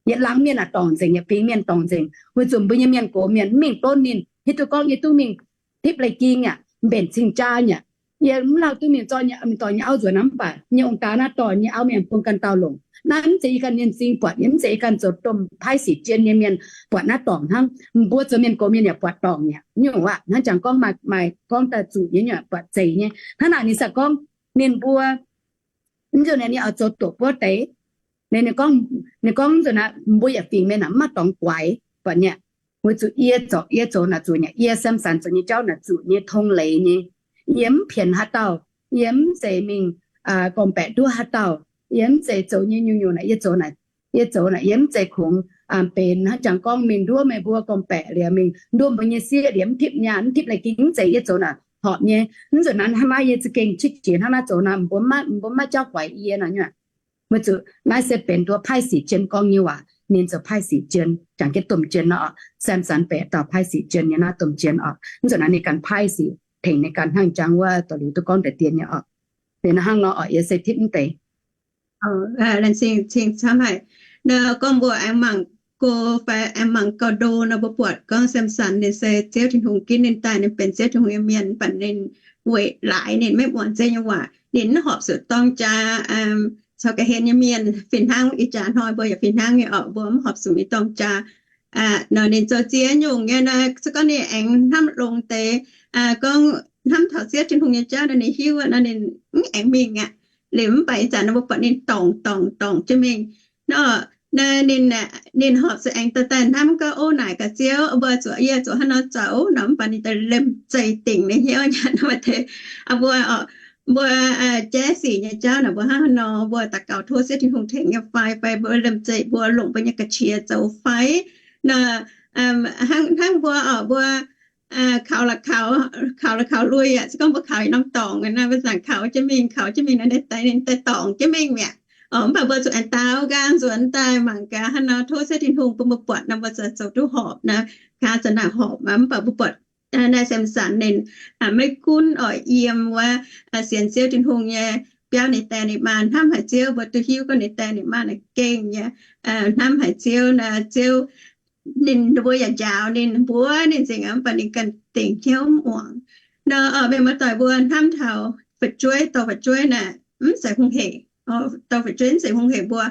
Yietc laangz mienh aah, dorngc nzengc, yietc fingx mienh dorngc nzengc, weic zuqc mbuo nyei mienh gox mienh mv mingh donv ninh. Hiuv duqv gorngv yie duqv mingh tipv leih ging aqv, mbenc cing-jaa aqv, yie mv lauh duqv mingh zorqv nyei, dorh nyei auv nzuonx aqv. Mv baac nyei ong-daa naaiv dorh nyei auv mingh bun ganh dauh longc. Naaiv mv zeiz yie ganh nyei m'zing buatc, yie mv zeiz yie ganh zoux domh paaiv sic jien nyei mienh buatc naaiv dorngc hnangv. Mbuo zoux mienh gox mienh yaac buatc dorngc mi'aqv. Nyungc waac hnangv jangx gorngv maaih, maaih gorngv daaih zuqc nyei, nyungc buatc zeiz nyei. Hnangv naaic ninh se gorngv ninh mbuo, mv nzunc naaic ninh oix zoux doqc buov deix. Ninh, ninh gorngv, ninh gorngv nzunc naaic mbuo yietc fingx mienh aah, mv maaih dorngx guaix buatc nyei. Weic zuqc yie zorc, yie zoux naaic zuqc nyei, yie Samson zoux nyei jauv naaic zuqc nyei tong leiz nyei. Yie mv pienx haaix dauh, yie mv zeiz mingh gorngv-baeqc nduov haaix dauh, yie mv zeiz zoux nyei nyungc-nyungc naaic, yie zoux naaic, yie zoux naaic yie mv zeiz kungx benx hnangv jangx gorngv mingh nduov meih mbuo gorngv-baeqc liuz mingh nduov mbuo nyei sieqv liuz mv tipv nyaanh, mv tipv leiz-ging, mv zeiz yie zoux naaic horpc nyei. Mv nzunc naaiv hnangv naaiv yie za'gengh qiex jiez hnangv naaiv zoux naaic, mbuo maiv, mbuo maiv jauv guaix yie nor nyei. Weic zuqc naaiv se benx nduov paaiv sic jien gorngv nyei waac, ninh zoux paaiv sic jien, jangx jienv domh jien nor oc. Samson benx dauh paaiv sic jien nyei naaiv domh jien oc. Mv nzunc naaiv ninh ganh paaiv sic tengx ninh ganh hnangv jangx wuov daux liuz duqv gorngv deix dien nyei oc. Liuz naaiv hnangv nor oc, yie se tipv mv deix. Laengz zingh cing camv haic. Nor gorngv mbuo aengx mangc go fai aengx mangc gauh ndo nor, mbuo buatc gorngv Samson ninh se Ziouv Tin-Hungh ginv ninh daaih, ninh benx Ziouv Tin-Hungh nyei mienh, mv baac ninh weic laaix ninh maiv muangx Ziouv nyei waac, ninh mv horpc zuqc dorng jaa caux ga'hlen nyei mienh fih hnangv. Ih jaax hnoi mbuo yaac fih hnangv nyei oc, mbuo mv horpc zuqc mingh dorng jaa. Nor ninh zoux ziex nyungc nyei nor, se gorngv ninh aengx hnamv longx deix, gorngv hnamv taux Ziouv Tin-Hungh nyei jauv nor, ninh hiuv nor ninh mv aengx mingh aqv. Liuz mv baac ih zanc nor mbuo buatc ninh dorngc dorngc dorngc jienv mingh. Nor, ninh, ninh horpc zuqc aengx daaih daaih hnamv gorngv, ov, naaic gaax Ziouv, mbuo zuqc, yie zuqc hnangv nor zoux nor, mv baac ninh daaih liemh zeih dingc ninh hnyouv nyei nor. Mbuo, mbuo jaiv sic nyei jauv naaic, mbuo hnangv haaix nor, mbuo daux gaux tov Ziouv Tin-Hungh tengx nyei fai, fai mbuo liemh zeih mbuo longc mbuo nyei ga'qiex zoux fai? Nor, hnangv, hnangv mbuo oc, mbuo kaux la'kaux, kaux la'kaux lui aqv. Se gorngv mbuo kaux yietc norm dorngx naaic, mbuo zaangc kaux jienv mingh, kaux jienv mingh nor, ninh daaih, ninh daaih dorngc jienv mingh mi'aqv. Mv baac mbuo zuqc aengx daaux nqaang nzuonx daaih mangc gaax hnangv nor, tov Ziouv Tin-Hungh bun mbuo buatc nor, mbuo ziouc zoux duqv horpc nor, gaax ziouc naaic horpc. Mv baac mbuo buatc naaiv Samson ninh maiv gunv oix yiem wuov sienx Ziouv Tin-Hungh nyei biauv, ninh die ninh maa hnamv haic Ziouv, mbuo duqv hiuv gorngv ninh die ninh maa naaic gengh nyei hnamv haic Ziouv nor, Ziouv ninh, ninh mbuo yaac njaaux ninh, mbuox ninh nzengc aqv, mv baac ninh ganh dingc hnyouv muangx. Nor, mienh muoz-doic, mbuo hnamv taux fu'jueiv, dorh fu'jueiv naaic mv zeiz hungh hec. Dorh fu'jueiv mv zeiz hungh hec. Mbuo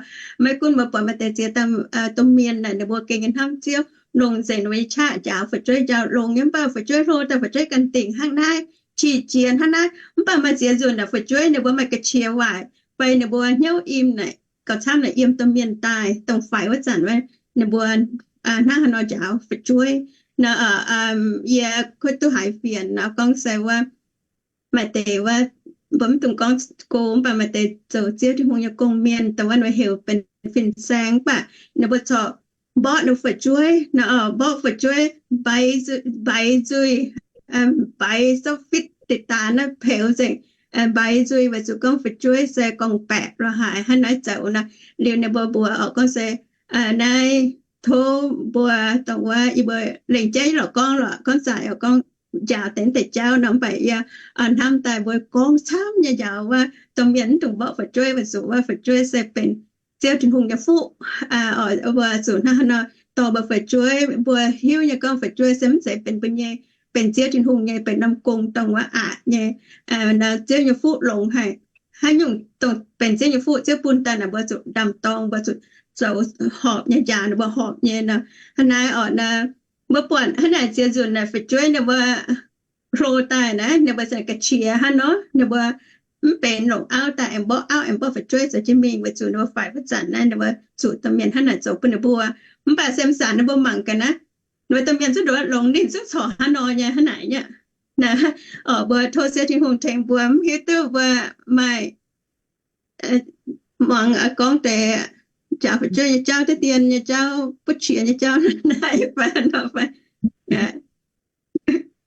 maiv gunv mbuo buatc maaih deix ziex domh mienh naaic, ninh mbuo gengh hnamv Ziouv, longc nzengc ninh mbuo nyei qaqv njaaux fu'jueiv, njaaux longx nyei, mv baac fu'jueiv hlo daaih, fu'jueiv ganh dingc hnangv naaiv, qiex jiez hnangv naaiv. Mv baac maaih ziex nzunc naaic fu'jueiv ninh mbuo maaih ga'qiex waaic fai ninh mbuo hnyouv im naaic, gauh camv naaic yiem domh mienh daaih, dongh faix wuov zanc wuov, ninh mbuo hnangv haaix nor njaaux fu'jueiv. Nor, yie kuv duqv haiz fienx nor gorngv se wuov, maaih deix wuov, mbuo mv dungx gorngv go, mv baac maaih deix zoux Ziouv Tin-Hungh nyei gong-mienh, dongh wuov ninh heuc benx fin-saeng, mv baac ninh mbuo corc mborqv ninh fu'jueiv nor, mborqv fu'jueiv, mbaix nzuih, mbaix nzuih, mbaix sou fitv deix daaih naaiv peux nzengc, mbaix nzuih weic zuqc gorngv fu'jueiv se gorngv-baeqc lorz haaix hnangv naaiv zoux nor. Liuz ninh mbuo mbuox oc gorngv se naaiv tov mbuo dongh wuov yie mbuo lengc jeiv lorqc gorngv lorqc, gorngv zaqc oc gorngv njaaux deix deix jauv nor, mv baac yie hnamv daaih mbuo gorngv camv nyei njaaux wuov, domh mienh mv dungx mborqv fu'jueiv weic zuqc wuov fu'jueiv se benx Ziouv Tin-Hungh nyei fuqv. Mbuo zuqc hnangv haaix nor dorh mbuo fu'jueiv, mbuo hiuv nyei gorngv fu'jueiv se mv zeiz benx mbuo nyei, benx Ziouv Tin-Hungh nyei, benx norm gong dongh wuov aqc nyei. Nor Ziouv nyei fuqv longx haic. Haaix nyungc dongh benx Ziouv nyei fuqv Ziouv bun daaih naaic, mbuo zuqc ndaam-dorng, mbuo zuqc zoux horpc nyei, njaaux ninh mbuo horpc nyei nor. Hnangv naaiv oc, mbuo buatc hnangv naaic ziex nzunc naaic fu'jueiv ninh mbuo hlo daaih naaiv, ninh mbuo se ga'qiex hnangv nor, ninh mbuo mv benx longc auv daaih aengx mborqv auv aengx mborqv fu'jueiv zoux jienv mingh, weic zuqc ninh mbuo faix wuov zanc naaiv ninh mbuo zuqc domh mienh hnangv naaic zoux bun ninh mbuo. Mv baac Samson ninh mbuo mangc gaax naaiv, ninh mbuo domh mienh zungv nduov longx, ninh zungv corc hnangv nor nyei hnangv naaic nyei. Naaiv oc, mbuo tov Ziouv Tin-Hungh tengx mbuo, mv hiuv duqv mbuo maaih muangx gorngv deix njaaux fu'jueiv nyei jauv, deix dien nyei jauv, butv qiex nyei jauv naaiv fai nor fai.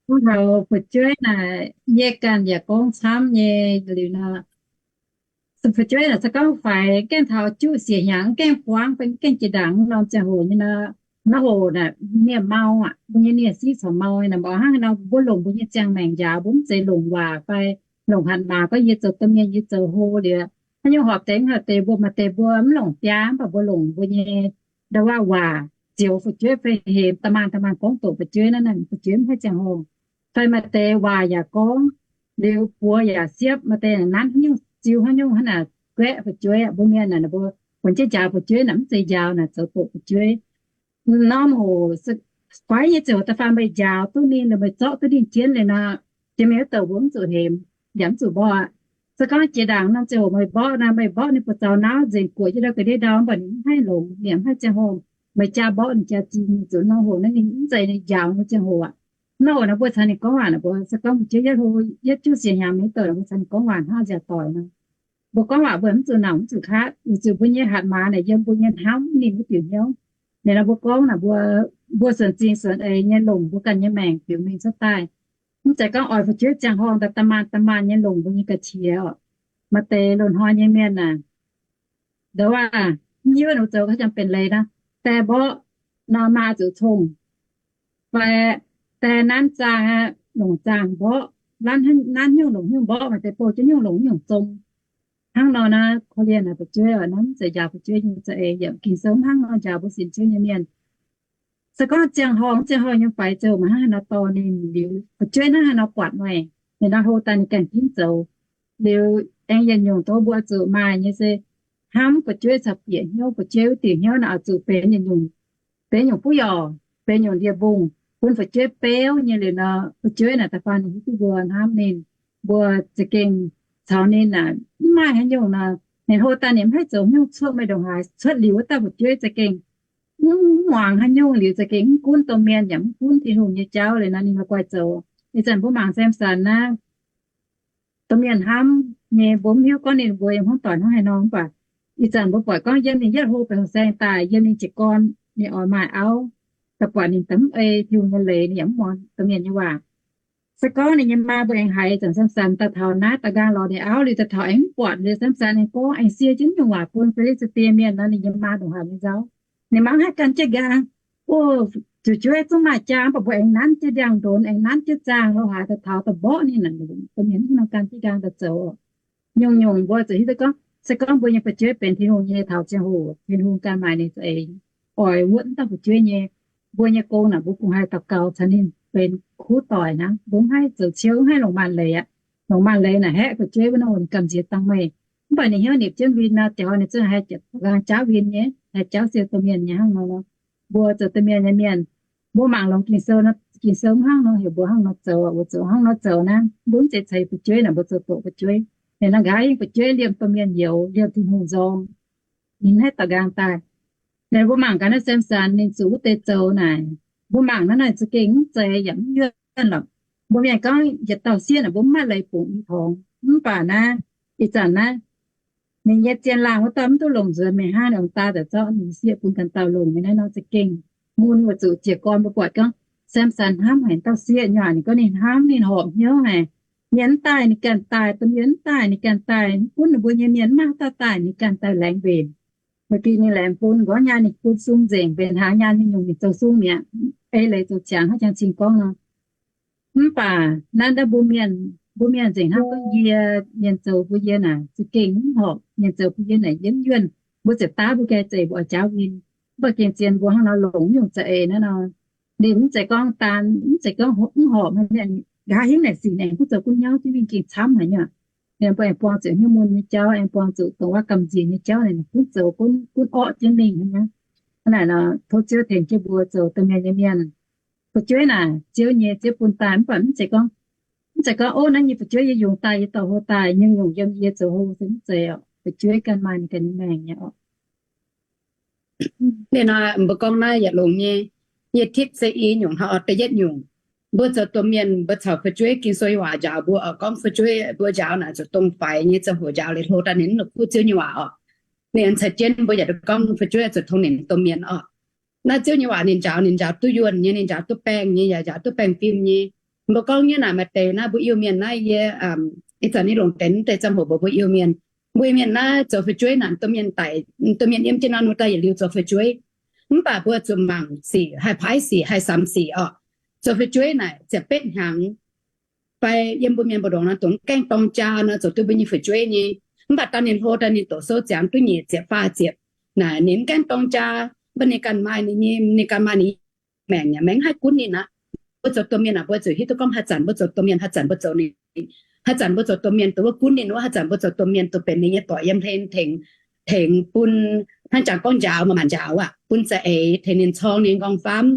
Gorngv taux fu'jueiv naaic, yie ganh yaac gorngv camv nyei liuz nor, fu'jueiv naaic se gorngv faix gaengh taux juqv siec hnyangx, gaengh buangv fai gaengh jiex ndaangc norm ziangh hoc nyei nor, naaiv hoc naaic nie-mau aqv, mbuo nyei nie-siqv corc mau naaic, mv baac hnangv haaix nor mbuo longc mbuo nyei ziangh maengc njaaux, mbuo mv zeiz longc waac fai longc hatc maaz gorngv yie zoux domh mienh, yie zoux hlo liuz, haaix nyungc horpc deix mv horpc deix, mbuo maaih deix mbuo mv longc biaa, mv baac mbuo longc mbuo nyei ndau wuov waac zioux fu'jueiv fai hemx da'maanh da'maanh gorngv doqc fu'jueiv naaiv, naaic fu'jueiv mv haih ziangh hoc. Fai maaih deix waac yaac gorngv, liuz buoz yaac siepv, maaih deix nanv haaix nyungc ziux haaix nyungc hnangv naaic, guaeqv fu'jueiv aqv. Mbuo mienh naaic, mbuo buonv jienv njaaux fu'jueiv naaic mv zeiz njaaux naaic, zoux doqc fu'jueiv. Norm hoc guaiv nyei ziouc da'faanh meih njaaux duqv ninh, meih zorqv duqv ninh jienv liuz nor, jiex mingh wuov douc mbuo mv zuqc hemx yaac mv zuqc mborqv aqv. Se gorngv jiex ndaangc norm ziangh hoc meih mborqv naaic, meih mborqv ninh buoz zaux nauv nzengc, guoqv jienv ndau ga'ndiev ndau, mv baac ninh mv haih longx, ninh mv haih ziangh hoc. Meih jaa mborqv ninh jaa zinh, zuqc norm hoc naaiv ninh mv zeiz ninh njaaux nyei ziangh hoc aqv. Norm hoc naaiv mbuo caux ninh gorngv waac naaic, mbuo se gorngv mbuo jiex yietv hlo, yietv juqv siec hnyangx mingh douc naaic, mbuo caux ninh gorngv waac hnangv nziaauc doic nor. Mbuo gorngv waac mbuo mv zuqc nauc mv zuqc qaqv, weic zuqc mbuo nyei hatc maaz naaic yiem mbuo nyei hnamv ninh wuov diuc hnyouv. Ninh nor mbuo gorngv naaic, mbuo, mbuo suonc zingh suonc eix nyei longc mbuo ganh nyei maengc biux mingh cuotv daaih. Mv zeiz gorngv oix fu'jueiv ziangh horngh daaih da'maanh da'maanh nyei longc mbuo nyei ga'qiex oc. Maaih deix loz-hnoi nyei mienh aah, ndouv aac, mv hiuv ninh zoux haaix jangx benx leiz nor, die mborqv nor maa zuqc cong, fai die nanv zaangh aqv, longc zaangh mborqv, nanv hnyungv longc hnyungv mborqv, maaih deix bouh jienv hnyungv longc hnyungv zong. Hnangv nor naaiv korv-lienh naaic fu'jueiv oc, naaiv mv zeiz njaaux fu'jueiv nyei za'eix. Yaac Ging-Sou mv hnangv nor njaaux mbuo sienx Ziouv nyei mienh. Se gorngv ziangh horngh, ziangh horngh nyei faix zouh maiv hnangv haaix nor dorh ninh liuz, fu'jueiv hnangv haaix nor buatc meih, ninh nor hlo daaih ninh ganh ginv zoux. Liuz aengx yietc nyungc dongh mbuo zuqc maaih nyei se hnamv fu'jueiv caux bieqc hnyouv fu'jueiv wuov diuc hnyouv naaic oix zuqc benx yietc nyungc, benx nyungc buov yorc, benx nyungc ndie-mbungh bun fu'jueiv beuv nyei liuz nor, fu'jueiv naaic da'faanh ninh hiuv duqv mbuo hnamv ninh, mbuo za'gengh caux ninh naaic mv maaih haaix nyungc nor, ninh hlo daaih ninh mv haih zoux haaix nyungc cuotv meih ndongc haaix. Cuotv liuz wuov dauh fu'jueiv za'gengh mv muangx haaix nyungc liuz za'gengh mv gunv domh mienh yaac mv gunv Tin-Hungh nyei jauv liuz nor ninh la'guaih zoux. Ih zanc mbuo mangc Samson naaiv, domh mienh hnamv nyei, mbuo mv hiuv gorngv ninh mbuo yiem hmuangv doic hnangv haaix nor, mv baac ih zanc mbuo buatc gorngv yiem ninh yietv hlo benx saeng daaih, yiem ninh jiez gorn ninh oix maaih auv, da'buatc ninh daaih mv ei Tin-Hungh nyei leiz, ninh yaac mv muangx domh mienh nyei waac. Se gorngv ninh nyei maa mbuo aengx haiz zanc Samson daaih taux naaiv daaih nqaang lorz ninh auv liuz daaih taux aengx mv buatc liuz Samson aengx gorngv aengx sie jienv nyungc waac bun Fi^li^saa^die Mienh nor, ninh nyei maa ndongc haaix nyei nzauv? Ninh mangc mv haih gan jienv nqaang. O, fu'jueiv zungv maaih jaa, mv baac mbuo aengx nanv jienv ndiangx-ndonx, aengx nanv jienv zaangh lo haaix daaih taux daaih mborqv ninh naaic, domh mienh mv nor gan jienv nqaang daaih zoux. Nyungc-nyungc mbuo zuqc hiuv duqv gorngv se gorngv mbuo nyei fu'jueiv benx Tin-Hungh nyei taux ziangh hoc Tin-Hungh ganh maaih ninh za'eix oix wuotv wuov dauh fu'jueiv nyei, mbuo nyei gong naaic mbuo kungx haih daux gaux caux ninh benx kuv doic hnangv. Mbuo mv haih zoux ciouv, mv haih longc maanc leiz aqv. Longc maanc leiz naaic haeqv fu'jueiv wuov nor ninh gamh nziex dangh meih. Mv baac ninh hnyouv nipc jienv win nor, dieh hnoi ninh zungv haih jietc laangz jaauv win nyei, haih jaauv siou domh mienh nyei hnangv nor. Mbuo zoux domh mienh nyei mienh, mbuo mangc longx Ging-Sou, Ging-Sou mv hnangv nor heuc mbuo hnangv nor zoux, mbuo zoux hnangv nor zoux naaiv, mbuo mv zeiz ceix fu'jueiv naaic, mbuo zoux doqc fu'jueiv. Ninh nor nqa'haav hingv fu'jueiv liemh domh mienh youz, liemh Tin-Hungh nzorng, ninh mv haih daux nqaang daaih. Naaic mbuo mangc gaax naaiv Samson ninh zuqc wuov deix zoux naaic, mbuo mangc naaiv naaic za'gengh mv zeiz yaac mv yuonh lorqc. Mbuo mienh gorngv yietc dauh sieqv naaic mbuo mv maaih leiz bungx i torngx. Mv baac naaiv, ih zanc naaiv, ninh nyei zien laangh wuov dauh mv duqv longc nzuonx, mingh hnangv ninh ong-daa daaih zorqv ninh sieqv bun ganh dauh longc nyei naaiv nor za'gengh mun weic zuqc jiez gorn mbuo buatc gorngv Samson hnamv haic dauh sieqv nyei waac, ninh gorngv ninh hnamv ninh horpc hnyouv haic. Mienh mv daaih ninh ganh daaih, domh mienh mv daaih ninh ganh daaih, mv gunv ninh mbuo nyei mienh mv maaih haaix dauh daaih ninh ganh daaih laengz mbenc. Maaih deix ninh laengz bun nqorngv nyaanh ninh bun sung nzengc, mbenc hnaangx nyaanh ninh nyungc ninh zoux sung mi'aqv. Ei leiz zoux qangx hnangv jangx cing gorngv nor. Mv baac naaiv ndaav mbuo mienh, mbuo mienh nzengc hnangv gorngv yie, mienh zoux bun yie naaic za'gengh mv horpc, mienh zoux bun yie naaic yie mv yuonh. Mbuo ziepc daav mbuo gaengh zeiz mbuo oix jaauv win. Mv baac gengh zien mbuo hnangv nor longc nyungc za'eix naaiv nor, ninh mv zeiz gorngv daan, mv zeiz gorngv mv horpc, nqa'haav hingv naaic sic aengx gunv zoux gunv nyauv jienv mingh gengh camv haic nyei. Mbuo aengx buangh zuqc hnyouv mun nyei jauv, aengx buangh zuqc dongh wuov gamh nziex nyei jauv naaic gunv zoux gunv orqv jienv mingh hnangv. Hnangv naaic nor tov Ziouv tengx jienv mbuo zoux domh mienh nyei mienh. Fu'jueiv naaic Ziouv nyei, Ziouv bun daaih, mv baac mv zeiz gorngv, mv zeiz gorngv, ov, naaiv nyei fu'jueiv yie yungz daaih, yie dorh hlo daaih, nyungc-nyungc yiem yie zoux hlo se mv zeiz oc. Fu'jueiv ganh maaih ninh ganh nyei maengc nyei oc. Liuz nor mbuo gorngv naaiv yaac longx nyei. Yie tipv se i nyungc hnangv oc. Da'yietv nyungc, mbuo zoux domh mienh mbuo caux fu'jueiv, Ging-Sou waac njaaux mbuo oc, gorngv fu'jueiv mbuo njaaux naaic zuqc dongh faix nyei ziangh hoc njaaux, liuz hlo daaih ninh la'kuqv Ziouv nyei waac oc. Ninh caux jienv mbuo yaac duqv gorngv fu'jueiv zuqc tongx ninh domh mienh oc. Naaiv Ziouv nyei waac ninh njaaux, ninh njaaux duqv yuonh nyei, ninh njaaux duqv baengh nyei, yaac njaaux duqv baengh fim nyei. Mbuo gorngv nyei naaic maaih deix naaiv mbuo Iu-Mienh naaiv yie, ih zanc ninh longc deix deix ziangh hoc mbuox mbuo Iu-Mienh, mbuo Iu-Mienh naaiv zoux fu'jueiv naaic, domh mienh daic, domh mienh yiem jienv naaiv nor daaih yietc liuz zoux fu'jueiv. Mv baac mbuo zuqc mangc sic, haih paaiv sic, haih samx sic oc. Zoux fu'jueiv naaic ziepc betv hnyangx fai yiem mbuo mienh mbu'ndongx nor dongh gaengh dorng jaa nor zoux duqv mbuo nyei fu'jueiv nyei. Mv baac daaih ninh hlo daaih ninh doqc sou ziangx duqv nyic ziepc faah ziepc naaic, ninh mv gaengh dorng jaa, mv baac ninh ganh maaih ninh nyei, ninh ganh maaih ninh maengc yaac maengx haih gunv ninh aqv. Mbuo zoux domh mienh aah, mbuo zuqc hiuv duqv gorngv haaix zanc mbuo zoux domh mienh, haaix zanc mbuo zoux ninh, haaix zanc mbuo zoux domh mienh dongh wuov gunv ninh wuov, haaix zanc mbuo zoux domh mienh dongh benx ninh nyei doic yiem hlen tengx, tengx bun, hnangv jangx gorngv njaaux, maaih maanc njaaux aqv, bun za'eix, tengx ninh corng ninh nqorngv famv.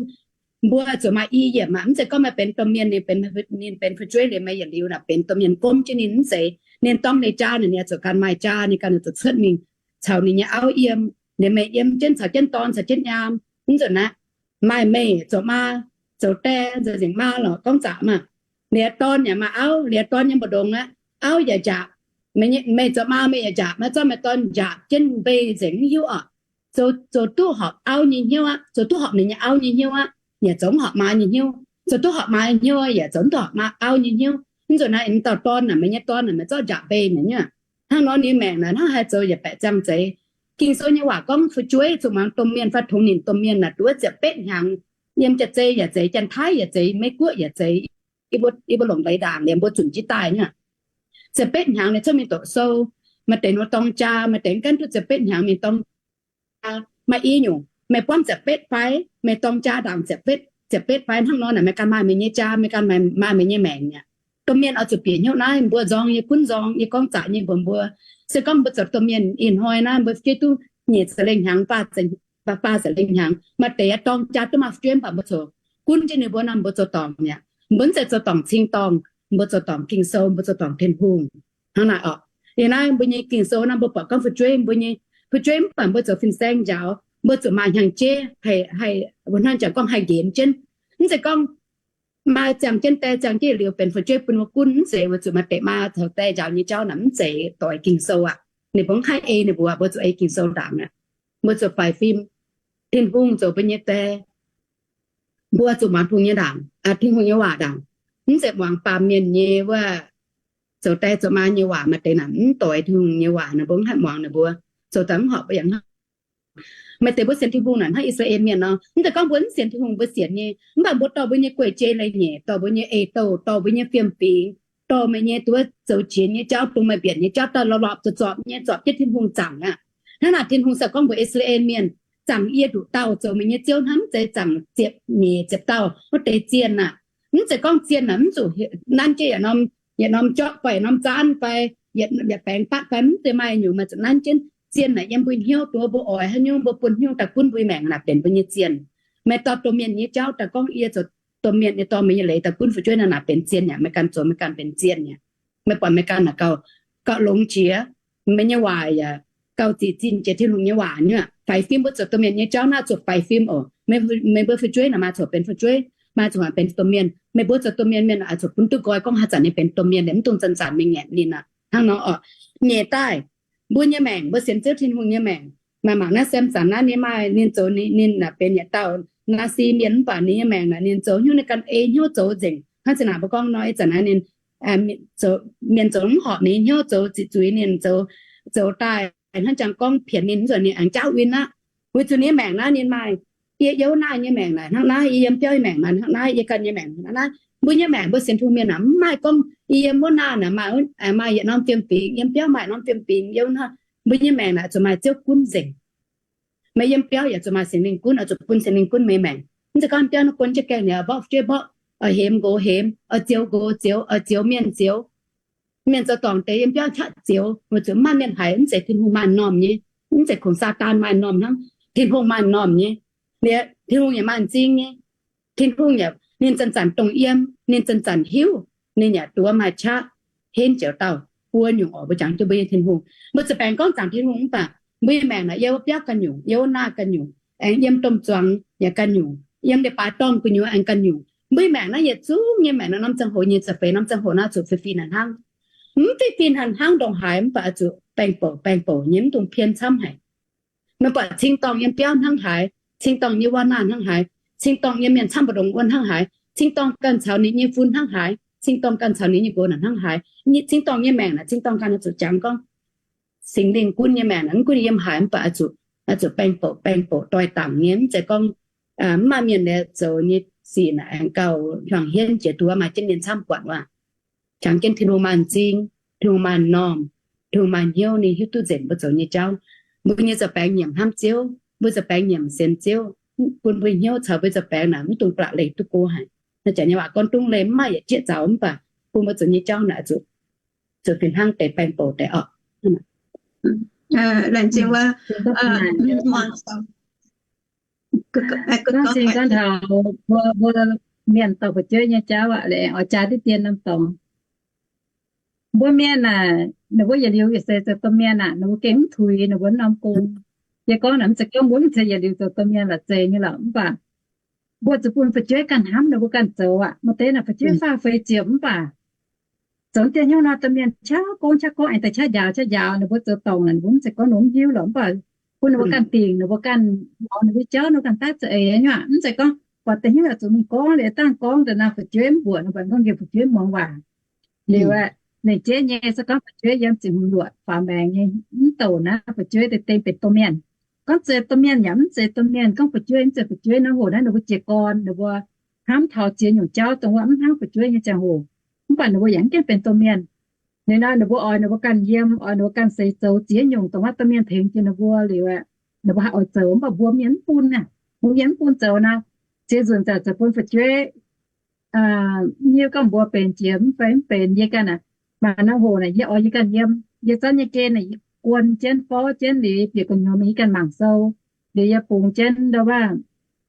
Mbuo zuqc maaih i yiemc aqv. Mv zeiz gorngv meih benx domh mienh, ninh benx, ninh benx fu'jueiv liuz meih yietc liuz naaic benx domh mienh gomv jienv ninh, mv zeiz. Ninh dorng ninh jaa naaic, ninh zuqc ganh maaih jaa, ninh ganh zuqc cuotv mingh caux ninh nyei auv yiem. Liuz meih yiem jienv caux jienv dorn caux jienv nyaam, mv nzunc aqv, maaih meih zoux maa, zoux die, zoux nzengc maa lorqc, gorngv zaqc maah. Liuz dorn yaac maaih auv, liuz dorn yiem mbu'ndongx aqv, auv yaac njaatc. Meih zoux maa meih yaac njaatc, maiv zorqv meih dorn njaatc jienv mbei nzengc mv hiuv oc. zoux duqv horpc auv nyei hnyouv aqv, zoux duqv horpc ninh nyei auv nyei hnyouv aqv, yaac zoux mv horpc maa nyei hnyouv. Zoux duqv horpc maa nyei hnyouv, yaac zoux mv horpc maa auv nyei hnyouv. Mv zuqc naaiv dauh dorn naaic, meih nyei dorn naaic, meih zorqv njaaux mbei naaic nyuoqc. Hnangv nor ninh maengc naaic hnangv haaix zoux yaac baeqc ziangh zeiz. Ging-Sou nyei waac gorngv fu'jueiv zuqc muangx domh mienh fai tongx nimc domh mienh naaic duov ziepc betv hnyangx. Yiem jaav-zei yaac zeiz, Janx-Taiv yaac zeiz, Meiv-Guoqv yaac zeiz, yie mbuo longc leiz ndaangc liemh mbuo zunc jienv daaih nyuoqc. Ziepc betv hnyangx ninh cuotv mingh doqc sou, maaih deix nor dorng jaa, maaih deix mv gaengh duqv ziepc betv hnyangx mingh dorng jaa. Maaih i nyungc meih buangv ziepc betv fai, meih dorng jaa ndaangc ziepc betv, ziepc betv fai hnangv nor naaic, meih ganh maaih meih nyei jaa, meih ganh maaih meih nyei maengc aqv. Domh mienh oix zuqc bieqc hnyouv naaiv, mbuo nzorng yie gunv nzorng, yie gorngv zaqc nyei mbuox mbuo. Se gorngv mbuo zoux domh mienh ih hnoi naaiv, mbuo fu'jueiv duqv nyic ziepc lengh hnyangx, faah ziepc lengh hnyangx, maaih deix dorng jaa duqv maaih fu'jueiv mv baac mbuo zoux gunv jienv ninh mbuo nor, mbuo zoux dorngc mi'aqv. Mbuo mv zeiz zoux dorngc cing-dorngh, mbuo zoux dorngc Ging-Sou, mbuo zoux dorngc Tin-Hungh. Hnangv naaic orqc. Yie naaiv mbuo nyei Ging-Sou naaiv mbuo buatc gorngv fu'jueiv, mbuo nyei fu'jueiv mv baac mbuo zoux fin-saeng njaaux, mbuo zuqc maaih hnyangx-jeiv haih, haih, mbuo hnangv jangx gorngv haih nqemh jienv. Mv zeiz gorngv maaih ziangh jienv die ziangh jienv liuz benx fu'jueiv bun mbuo gunv. Mv zeiz, weic zuqc maaih deix maa taux die njaaux nyei jauv naaic mv zeiz doix Ging-Sou aqv. Ninh mbuo mv haih ei ninh mbuo, mbuo zuqc ei Ging-Sou ndaangc aqv. Mbuo zuqc faix fim. Tin-Hungh zoux mbuo nyei die, mbuo zuqc muangx Tin-Hungh nyei ndaangc, Tin-Hungh nyei waac ndaangc. Mv zeiz muangx baamh mienh nyei wuov zoux die zoux maa nyei waac. Maaih deix naaic mv doix Tin-Hungh nyei waac naaic, mbuo mv haih muangx ninh mbuo, zoux daaih mv horpc yangh. Maaih deix mbuo sienx Tin-Hungh naaic hnangv I^saa^laa^en Mienh nor, mv zeiz gorngv mbuo mv sienx Tin-Hungh mbuo sienx nyei, mv baac mbuo dorh mbuo nyei guei-jei leiz-nyeic, dorh mbuo nyei eix-douh, dorh mbuo nyei fiem-fingx, dorh meih nyei duqv zoux qiex nyei jauv, dongh meih mbienc nyei jauv daaih lorpc lorpc zorpc zorpc nyei zorpc jienv Tin-Hungh zaangc aqv. Hnangv naaic Tin-Hungh se gorngv mbuox I^saa^laa^en Mienh, zaangc yie nduqc dauh zoux meih nyei Ziouv hnangv, mv zeiz zaangc ziepc nyeic ziepc dauh wuov deix zienh aqv. Mv zeiz gorngv zienh naaic mv zuqc nanv jienv yietc norm, yietc norm jorqv fai yietc norm zaanv fai yietc baengx batv fai mv zeiz maaih nyungc, meih zuqc nanv jienv zienh naaic yiem mbuo hnyouv, dongh mbuo oix haaix nyungc, mbuo bun hnyouv daaih gunv mbuo maengc naaic benx mbuo nyei zienh. Meih dorh domh mienh nyei jauv daaih gorngv yie zoux domh mienh nyei dorh meih nyei leiz daaih gunv fu'jueiv naaic, naaic benx zienh aqv. Meih ganh zoux meih ganh benx zienh aqv. Meih buatc meih ganh naaic gauh, gauh longx jiex, meih nyei waac yaac gauh zic zinh jiex Tin-Hungh nyei waac nyuoqc. Faix fim, mbuo zoux domh mienh nyei jauv naaiv zuqc faix fim oc. Meih mbuo fu'jueiv naaic maaih coc benx fu'jueiv, maaih coc benx domh mienh. Meih mbuo zoux domh mienh mienh oix zuqc bun duqv nqoi gorngv haaix zanc ninh benx domh mienh, mv dungx zanc-zanc mingh ngaengc ninh aqv. Hnangv nor oc. Nyeic daaih, mbuo nyei maengc, mbuo sienx Ziouv Tin-Hungh nyei maengc, maaih mangc naaiv Samson naaiv, ninh maaih, ninh zoux, ninh naaic benx yietc dauh Naasi mienh mv baac ninh nyei maengc naaic ninh zoux hnyouv, ninh ganh ei hnyouv zoux nzengc. Hnangv zinh naaic mbuo gorngv nor, ih zanc naaiv ninh, mienh zoux mv horpc ninh hnyouv, zoux ziqc zuiz ninh, zoux, zoux daaih hnangv jangx gorngv pienx ninh, mv zuqc ninh aengx jaauv win aqv. Weic zuqc ninh nyei maengc naaiv ninh maaih, yie, yie wuov naaiv nyei maengc naaic hnangv naaiv, yie yiem biauv nyei maengc naaic hnangv naaiv, yie ganh nyei maengc hnangv naaiv. Mbuo nyei maengc, mbuo sienx Tin-Hungh mienh naaic mv maaih gorngv yie yiem wuov naaiv naaic maaih, maaih yietc norm fiem-fingx, yiem biauv maaih norm fiem-fingx, yie wuov naaiv. Mbuo nyei maengc naaic zuqc maaih Ziouv gunv nzengc. Meih yiem biauv yaac zuqc maaih Singx Lingh gunv, oix zuqc bun Singx Lingh gunv meih maengc. Mv zeiz gorngv biauv naaiv gun jienv gaengh liuz, mborqv fu'jueiv mborqv, oix hemx nqox hemx, oix ziux nqox ziux, oix ziux mienh ziux. Mienh zoux dorngc deix yiem biauv qaqv ziux, weic zuqc mv maaih mienh haiz, mv zeiz Tin-Hungh maaih m'normh nyei, mv zeiz kungx Saadaan maaih m'normh hnangv, Tin-Hungh maaih m'normh nyei. Liuz Tin-Hungh yaac maaih m'zing nyei. Tin-Hungh yaac, ninh zanc-zanc dongh yiem, ninh zanc-zanc hiuv, ninh yaac duqv maaih qaqv henv joux dauh. Buo nyungc oc, mbuo jangx jienv mbuo nyei Tin-Hungh. Mbuo zuqc baengx gorngv zaangc Tin-Hungh mv baac mbuo nyei maengc naaic, yiem wuov biauv ganh nyungc, yiem wuov naaiv ganh nyungc, aengx yiem domh zuangx yaac ganh nyungc, yiem leiz-baaix dorngh gu'nyuoz aengx ganh nyungc. Mbuo nyei maengc naaiv yietc zungv nyei maengc naaiv norm ziangh hoc nyei za'feix norm ziangh hoc naaiv zuqc fih fih hnangv. Mv fih fih hnangv ndongc haaix mv baac oix zuqc baengh bouc baengh bouc nyei, mv dungx pien camv haic. Meih buatc cing-dorngh yiem biauv hnangv haaix, cing-dorngh nyei wuov naaiv hnangv haaix, cing-dorngh nyei mienh camv mbu'ndongx wuov hnangv haaix, cing-dorngh ganh caux ninh nyei fun hnangv haaix, cing-dorngh ganh caux ninh nyei nqox naaic hnangv haaix. Cing-dorngh nyei maengc naaic, cing-dorngh ganh oix zuqc jangx gorngv Singx Lingh gunv nyei maengc naaic, mv gunv yiem haaix mv baac oix zuqc, oix zuqc baengh bouc baengh bouc doix dangc nyei. Mv zeiz gorngv mv maaih mienh zoux nyei sic naaic aengx gauh hluangx hienv jiex, duqv maaih jienv mienh camv buatc waac. Jangx jienv Tin-Hungh maaih m'zing, Tin-Hungh maaih m'normh, Tin-Hungh maaih hnyouv, ninh hiuv duqv nzengc mbuo zoux nyei jauv. Mbuo nyei za'baengx nyiemc hnamv Ziouv, mbuo za'baengx nyiemc sienx Ziouv, bun mbuo hnyouv caux mbuo za'baengx naaic mv dungx blatc leih duqv go haic. Naaiv jaax nyei waac gorngv dungv leih mv maaih yietc jieqv zaux mv baac bun mbuo zoux nyei jauv naaic zuqc, zuqc fih hnangv deix baengh bouc deix oc. Gorngv cing gorngv taux mbuo, mbuo mienh dorh fu'jueiv nyei jauv aqv, aengx oix jaa diqv dien norm dorngx. Mbuo mienh aah, ninh mbuo yietc liuz yietc seix zoux domh mienh aah, ninh mbuo gengh mv tuix ninh mbuo norm gong. Yie gorngv naaic, mv zeiz gorngv mbuo mv zeiz yietc liuz zoux domh mienh la'zeix nyei lorqc, mv baac mbuo zuqc bun fu'jueiv ganh hnamv, ninh mbuo ganh zoux aqv. Maaih deix naaic fu'jueiv faah feix ziepc mv baac zoux deix hnyouv nor, domh mienh qaqv gorngv qaqv gorngv, aengx daaih qaqv njaaux qaqv njaaux, ninh mbuo zoux dorngc naaic, ninh mbuo mv zeiz gorngv ninh mbuo mv hiuv lorqc, mv baac bun ninh mbuo ganh dingc, ninh mbuo ganh lorz ninh mbuo jauv, ninh mbuo ganh daaih za'eix nyei aqv. Mv zeiz gorngv buatc deix hnyouv zuqc mingh gorngv liuz dangh gorngv daaih nor fu'jueiv mv mbuoqc, ninh mbuo gorngv njiec fu'jueiv muangx waac. Liuz aeqv, lengc jeiv nyei se gorngv fu'jueiv yiem ziepc hmz luoqc faaux maengx nyei mv douc naaiv fu'jueiv deix dengh benx domh mienh. Gorngv zeiz domh mienh yaac mv zeiz domh mienh, gorngv fu'jueiv mv zeiz fu'jueiv nor, hoc naaiv ninh mbuo jiez gorn, ninh mbuo hnamv taux ziex nyungc jauv dongh wuov mv hnangv fu'jueiv nyei ziangh hoc. Mv baac ninh mbuo yaac mv gaengh benx domh mienh. Liuz nor ninh mbuo oix ninh mbuo ganh yiem, oix ninh mbuo ganh seix zoux ziex nyungc dongh wuov domh mienh tengx jiex ninh mbuo liuz aeqv, ninh mbuo haih oix zoux mv baac mbuo mienh mv bun aqv. Mbuo mienh mv bun zoux nor, ziex nzunc zaqc zoux bun fu'jueiv hiuv gorngv mbuo benx jiex mv fai mv benx yie ganh aqv. Maaih norm hoc naaic yie oix yie ganh yiem, yie zanv nyei gen naaic yie guon jienv forv jienv liuz bieqc gu'nyuoz mingh yie ganh mangc sou. Liuz yie bungx jienv ndau wuov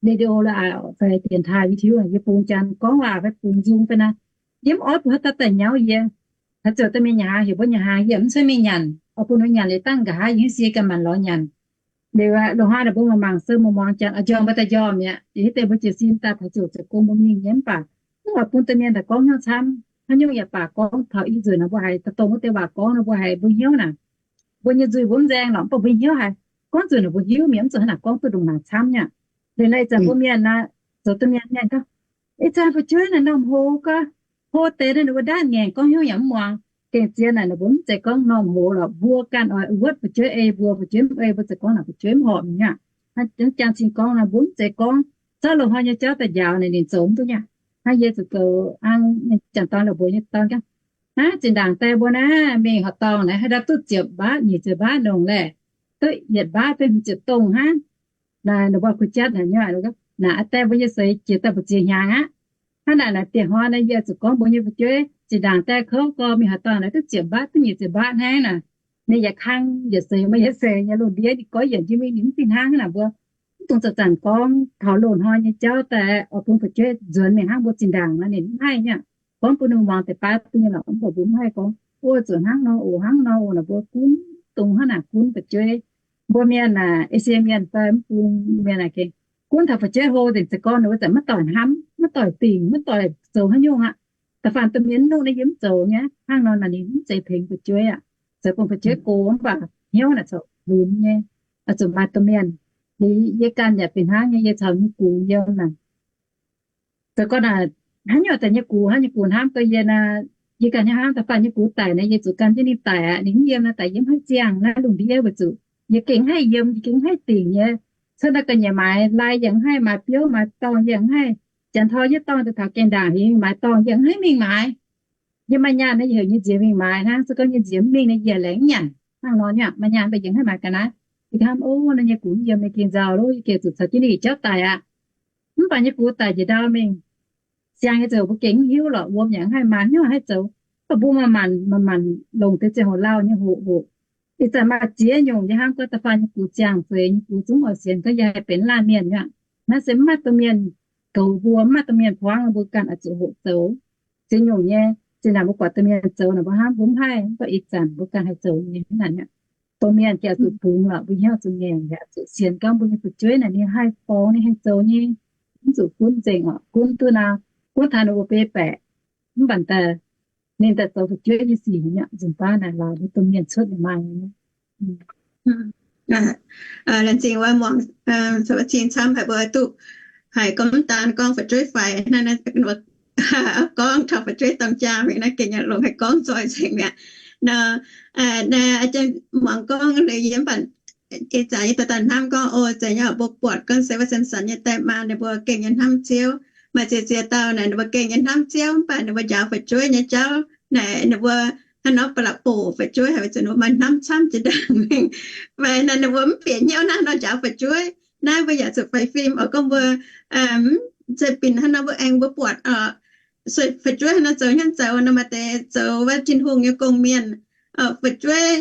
video la'aaic fai dienx taaih video yie bungx janx gorngv waac fai bungx nzung fai naaiv, yie mv oix bun haaix dauh daaih nyauv yie. Haaix zanc domh mienh nyanc hnaangx heuc mbuo nyanc hnaangx yie mv cuotv mingh nyanc. Oix bun ninh nyanc liuz dangh nqa'haav yie hiuv sie ganh maanc lorz nyanc. Liuz loz-hnoi naaic mbuo mangc mangc sou mangc muangx janx oix njormh mbuo daaih njormh mi'aqv. Liuz hitv deix mbuo jiez sin daaih taux ziouc zoux gong mbuo mingh nyei mv baac mv oix bun domh mienh daaih gorngv hnyouv camv. Haaix nyungc yaac baac gorngv taux ih nzunc naaic mbuo haiz daaih dongh wuov deix waac gorngv nor mbuo haiz mbuo hnyouv naaic, mbuo nyei nzuih mbuo mv nzaeng lorqc mv baac mbuo hnyouv haiz gorngv nzunc naaic mbuo hiuv mienh mv zuqc hnangv naaic gorngv duqv ndongc naaic camv nyei. Liuz naaiv ih zanc mbuo mienh naaic zoux domh mienh mienh gorngv, ih zanc fu'jueiv naaic normh hoz gau, hlo deix naaic ninh mbuo ndaauv ngaengc gorngv hnyouv yaac mv muangx. Gengh zien naaic ninh mbuo mv zeiz gorngv normh hoz lorqc, mbuo ganh oix wuotv fu'jueiv ei mbuo, fu'jueiv mv ei mbuo, zoux gorngv naaic fu'jueiv mv horpc nyei aqv. Hnangv jangx cing gorngv naaic mbuo mv zeiz gorngv zorqv loz-hnoi nyei jauv daaih njaaux naaic ninh zoux mv duqv nyei aqv. Hnangv yie zuqc zoux hnangv jangc dorn la'buox nyei dorn gorngv, hnangv zinh ndaangc die mbuo naaiv mingh horqc dorngh naaic haaix ndau duqv ziepc mbaatv nyic ziepc mbaatv nongc laeh, duqv yietc mbaatv fai hmz ziepc dongh hnangv. Naaic ninh mbuo kuh jatv haic nyei, naaic aa die mbuo nyei seix jiex daaih mbu'ziex hnyangx aqv. Hnangv naaic naaic dieh hnoi naaiv yie zuqc gorngv mbuo nyei fu'jueiv zinh ndaangc die kouv gorx mingh horqc dorngh naaic duqv ziepc mbaatv duqv nyic ziepc mbaatv hnangv naaic. Ninh yaac kang yietc seix maiv yietc seix nyei lungh ndiev ninh goiv yienc jienv mingh ninh mv fih hnangv naaic mbuo mv dungx zanc-zanc gorngv taux loz-hnoi nyei jauv daaih oix bun fu'jueiv nzuonx mingh hnangv mbuo zinh ndaangc nor ninh mv haih nyei. Gorngv bun ninh muangx deix baav duqv nyei lorqc mv baac mbuo mv haih gorngv, o, zuqc hnangv nor oc, hnangv nor oc naaic mbuo gunv dongh hnangv naaic gunv fu'jueiv. Mbuo mienh naaic, Esie mienh fai mv bung mienh naaic gengh gunv taux fu'jueiv hlo nzengc, za'gengh ninh mbuo za'gengh maiv doic hnamv, maiv doic dingc, maiv doic zoux haaix nyungc aqv. Da'faanh domh mienh mv nuqv naaiv yie mv zoux nyei. Hnangv nor naaic ninh mv zeiz tengx fu'jueiv aqv. Zoux bun fu'jueiv gox mv baac hnyouv naaic corc lunx nyei. Oix zuqc maaih domh mienh. Liuz yie ganh yaac fih hnangv nyei, yie caux nyei gux yiem naaic zoux gorngv naaic, haaix nyungc daaih nyei gux, haaix nyungc gux hnamv gau yie naaic, yie ganh hnyouv hnamv da'faanh nyei gux daic naaic, yie zuqc gan jienv ninh daic aqv. Ninh mv yiem naaic daaih yie mv haih ziangh naaiv lungh ndiev weic zuqc yie gengh mv haih yiem, yie gengh mv haih dingc nyei. Cuotv naaiv ga'nyiec maaiz lai yie mv haih, maaiz biouv maaiz dorngh yie mv haih, janx tor yie dorngh daaih taux gaengh ndaangc hingv maaiz dorngh yie mv haih mingh maaiz. Yie maaih nyaanh naaiv yie heuc nyei nziez mingh maaiz hnangv, se gorngv nyei nziez mv mingh naaiv yie laengz mv nyanc. Hnangv nor nyei maaih nyaanh mv baac yie mv haih maaiz ga'naaiv. Yie hnamv, o, naaiv nyei gux mv yiem nyei gengh nzauh loh, yie gengh zuqc caux jienv ninh jauv daic aqv. Mv baac nyei gux daic njiec ndau mingh, siang nyei ziouc mbuo gengh mv hiuv lorqc, wuom yaac mv haih maaiz, hnyouv haih zoux. Mv baac mbuo manc-manc, manc-manc longc deix ziangh hoc lauh nyei hoqc hoqc. Ih zanc maaih ziex nyungc yie hnamv gorngv da'faanh nyei gux ziangh feix nyei gux zungv oix sienx gorngv yie haih benx laanh mienh nyei aqv. Naaiv se mv maaih domh mienh goux mbuo, mv maaih domh mienh buangv mbuo ganh oix zuqc hoqc zoux. Ziex nyungc nyei, zinh ndaangc mbuo buatc domh mienh zoux naaic mbuo hnamv mbuo mv haih, mv baac ih zanc mbuo ganh haih zoux nyei hnangv naaic. Domh mienh gengh oix zuqc bungx lorqc, mbuo hnyouv zuqc ngaengc, yaac zuqc sienx gorngv mbuo nyei fu'jueiv naaic ninh haih borngz, ninh haih zoux nyei. Mv zuqc gunv nzengc oc, gunv duqv nor, gunv taux ninh mbuo biei baeqc, mv baac daaih ninh daaih zoux fu'jueiv nyei sic nyei, nzunc baav naaic laaix mbuo domh mienh cuotv maaih nyei. Laengz zingh wuov muangx, cing camv haic mbuo duqv haiz gorngv mv daan gorngv fu'jueiv faix naaiv, gorngv taux fu'jueiv dorng jaa mingh naaiv gengh longc haih gorngv nzoih nzengc mi'aqv. Nor, muangx gorngv liuz yie mv baac ih zanc yie daaih daaih hnamv gorngv, o, zeiz nyei mbuo buatc gorngv se wuov Samson nyei die maa ninh mbuo gengh nyei hnamv Ziouv. Maaih ziex ziex dauh naaic ninh mbuo gengh nyei hnamv Ziouv, mv baac ninh mbuo njaaux fu'jueiv nyei jauv naaic ninh mbuo hnangv nor ba'laqc boc fu'jueiv haic, weic zuqc ninh mbuo maaih hnamv camv jiex ndaangc mingh. Weic naaic ninh mbuo mv bieqc hnyouv hnangv nor njaaux fu'jueiv. Naaiv mbuo yaac zuqc faix fim oix gorngv mbuo se binc hnangv nor mbuo aengx mbuo buatc fu'jueiv hnangv nor zoux hnyouv zoux nor maaih deix zoux wuov Tin-Hungh nyei gong-mienh. Fu'jueiv,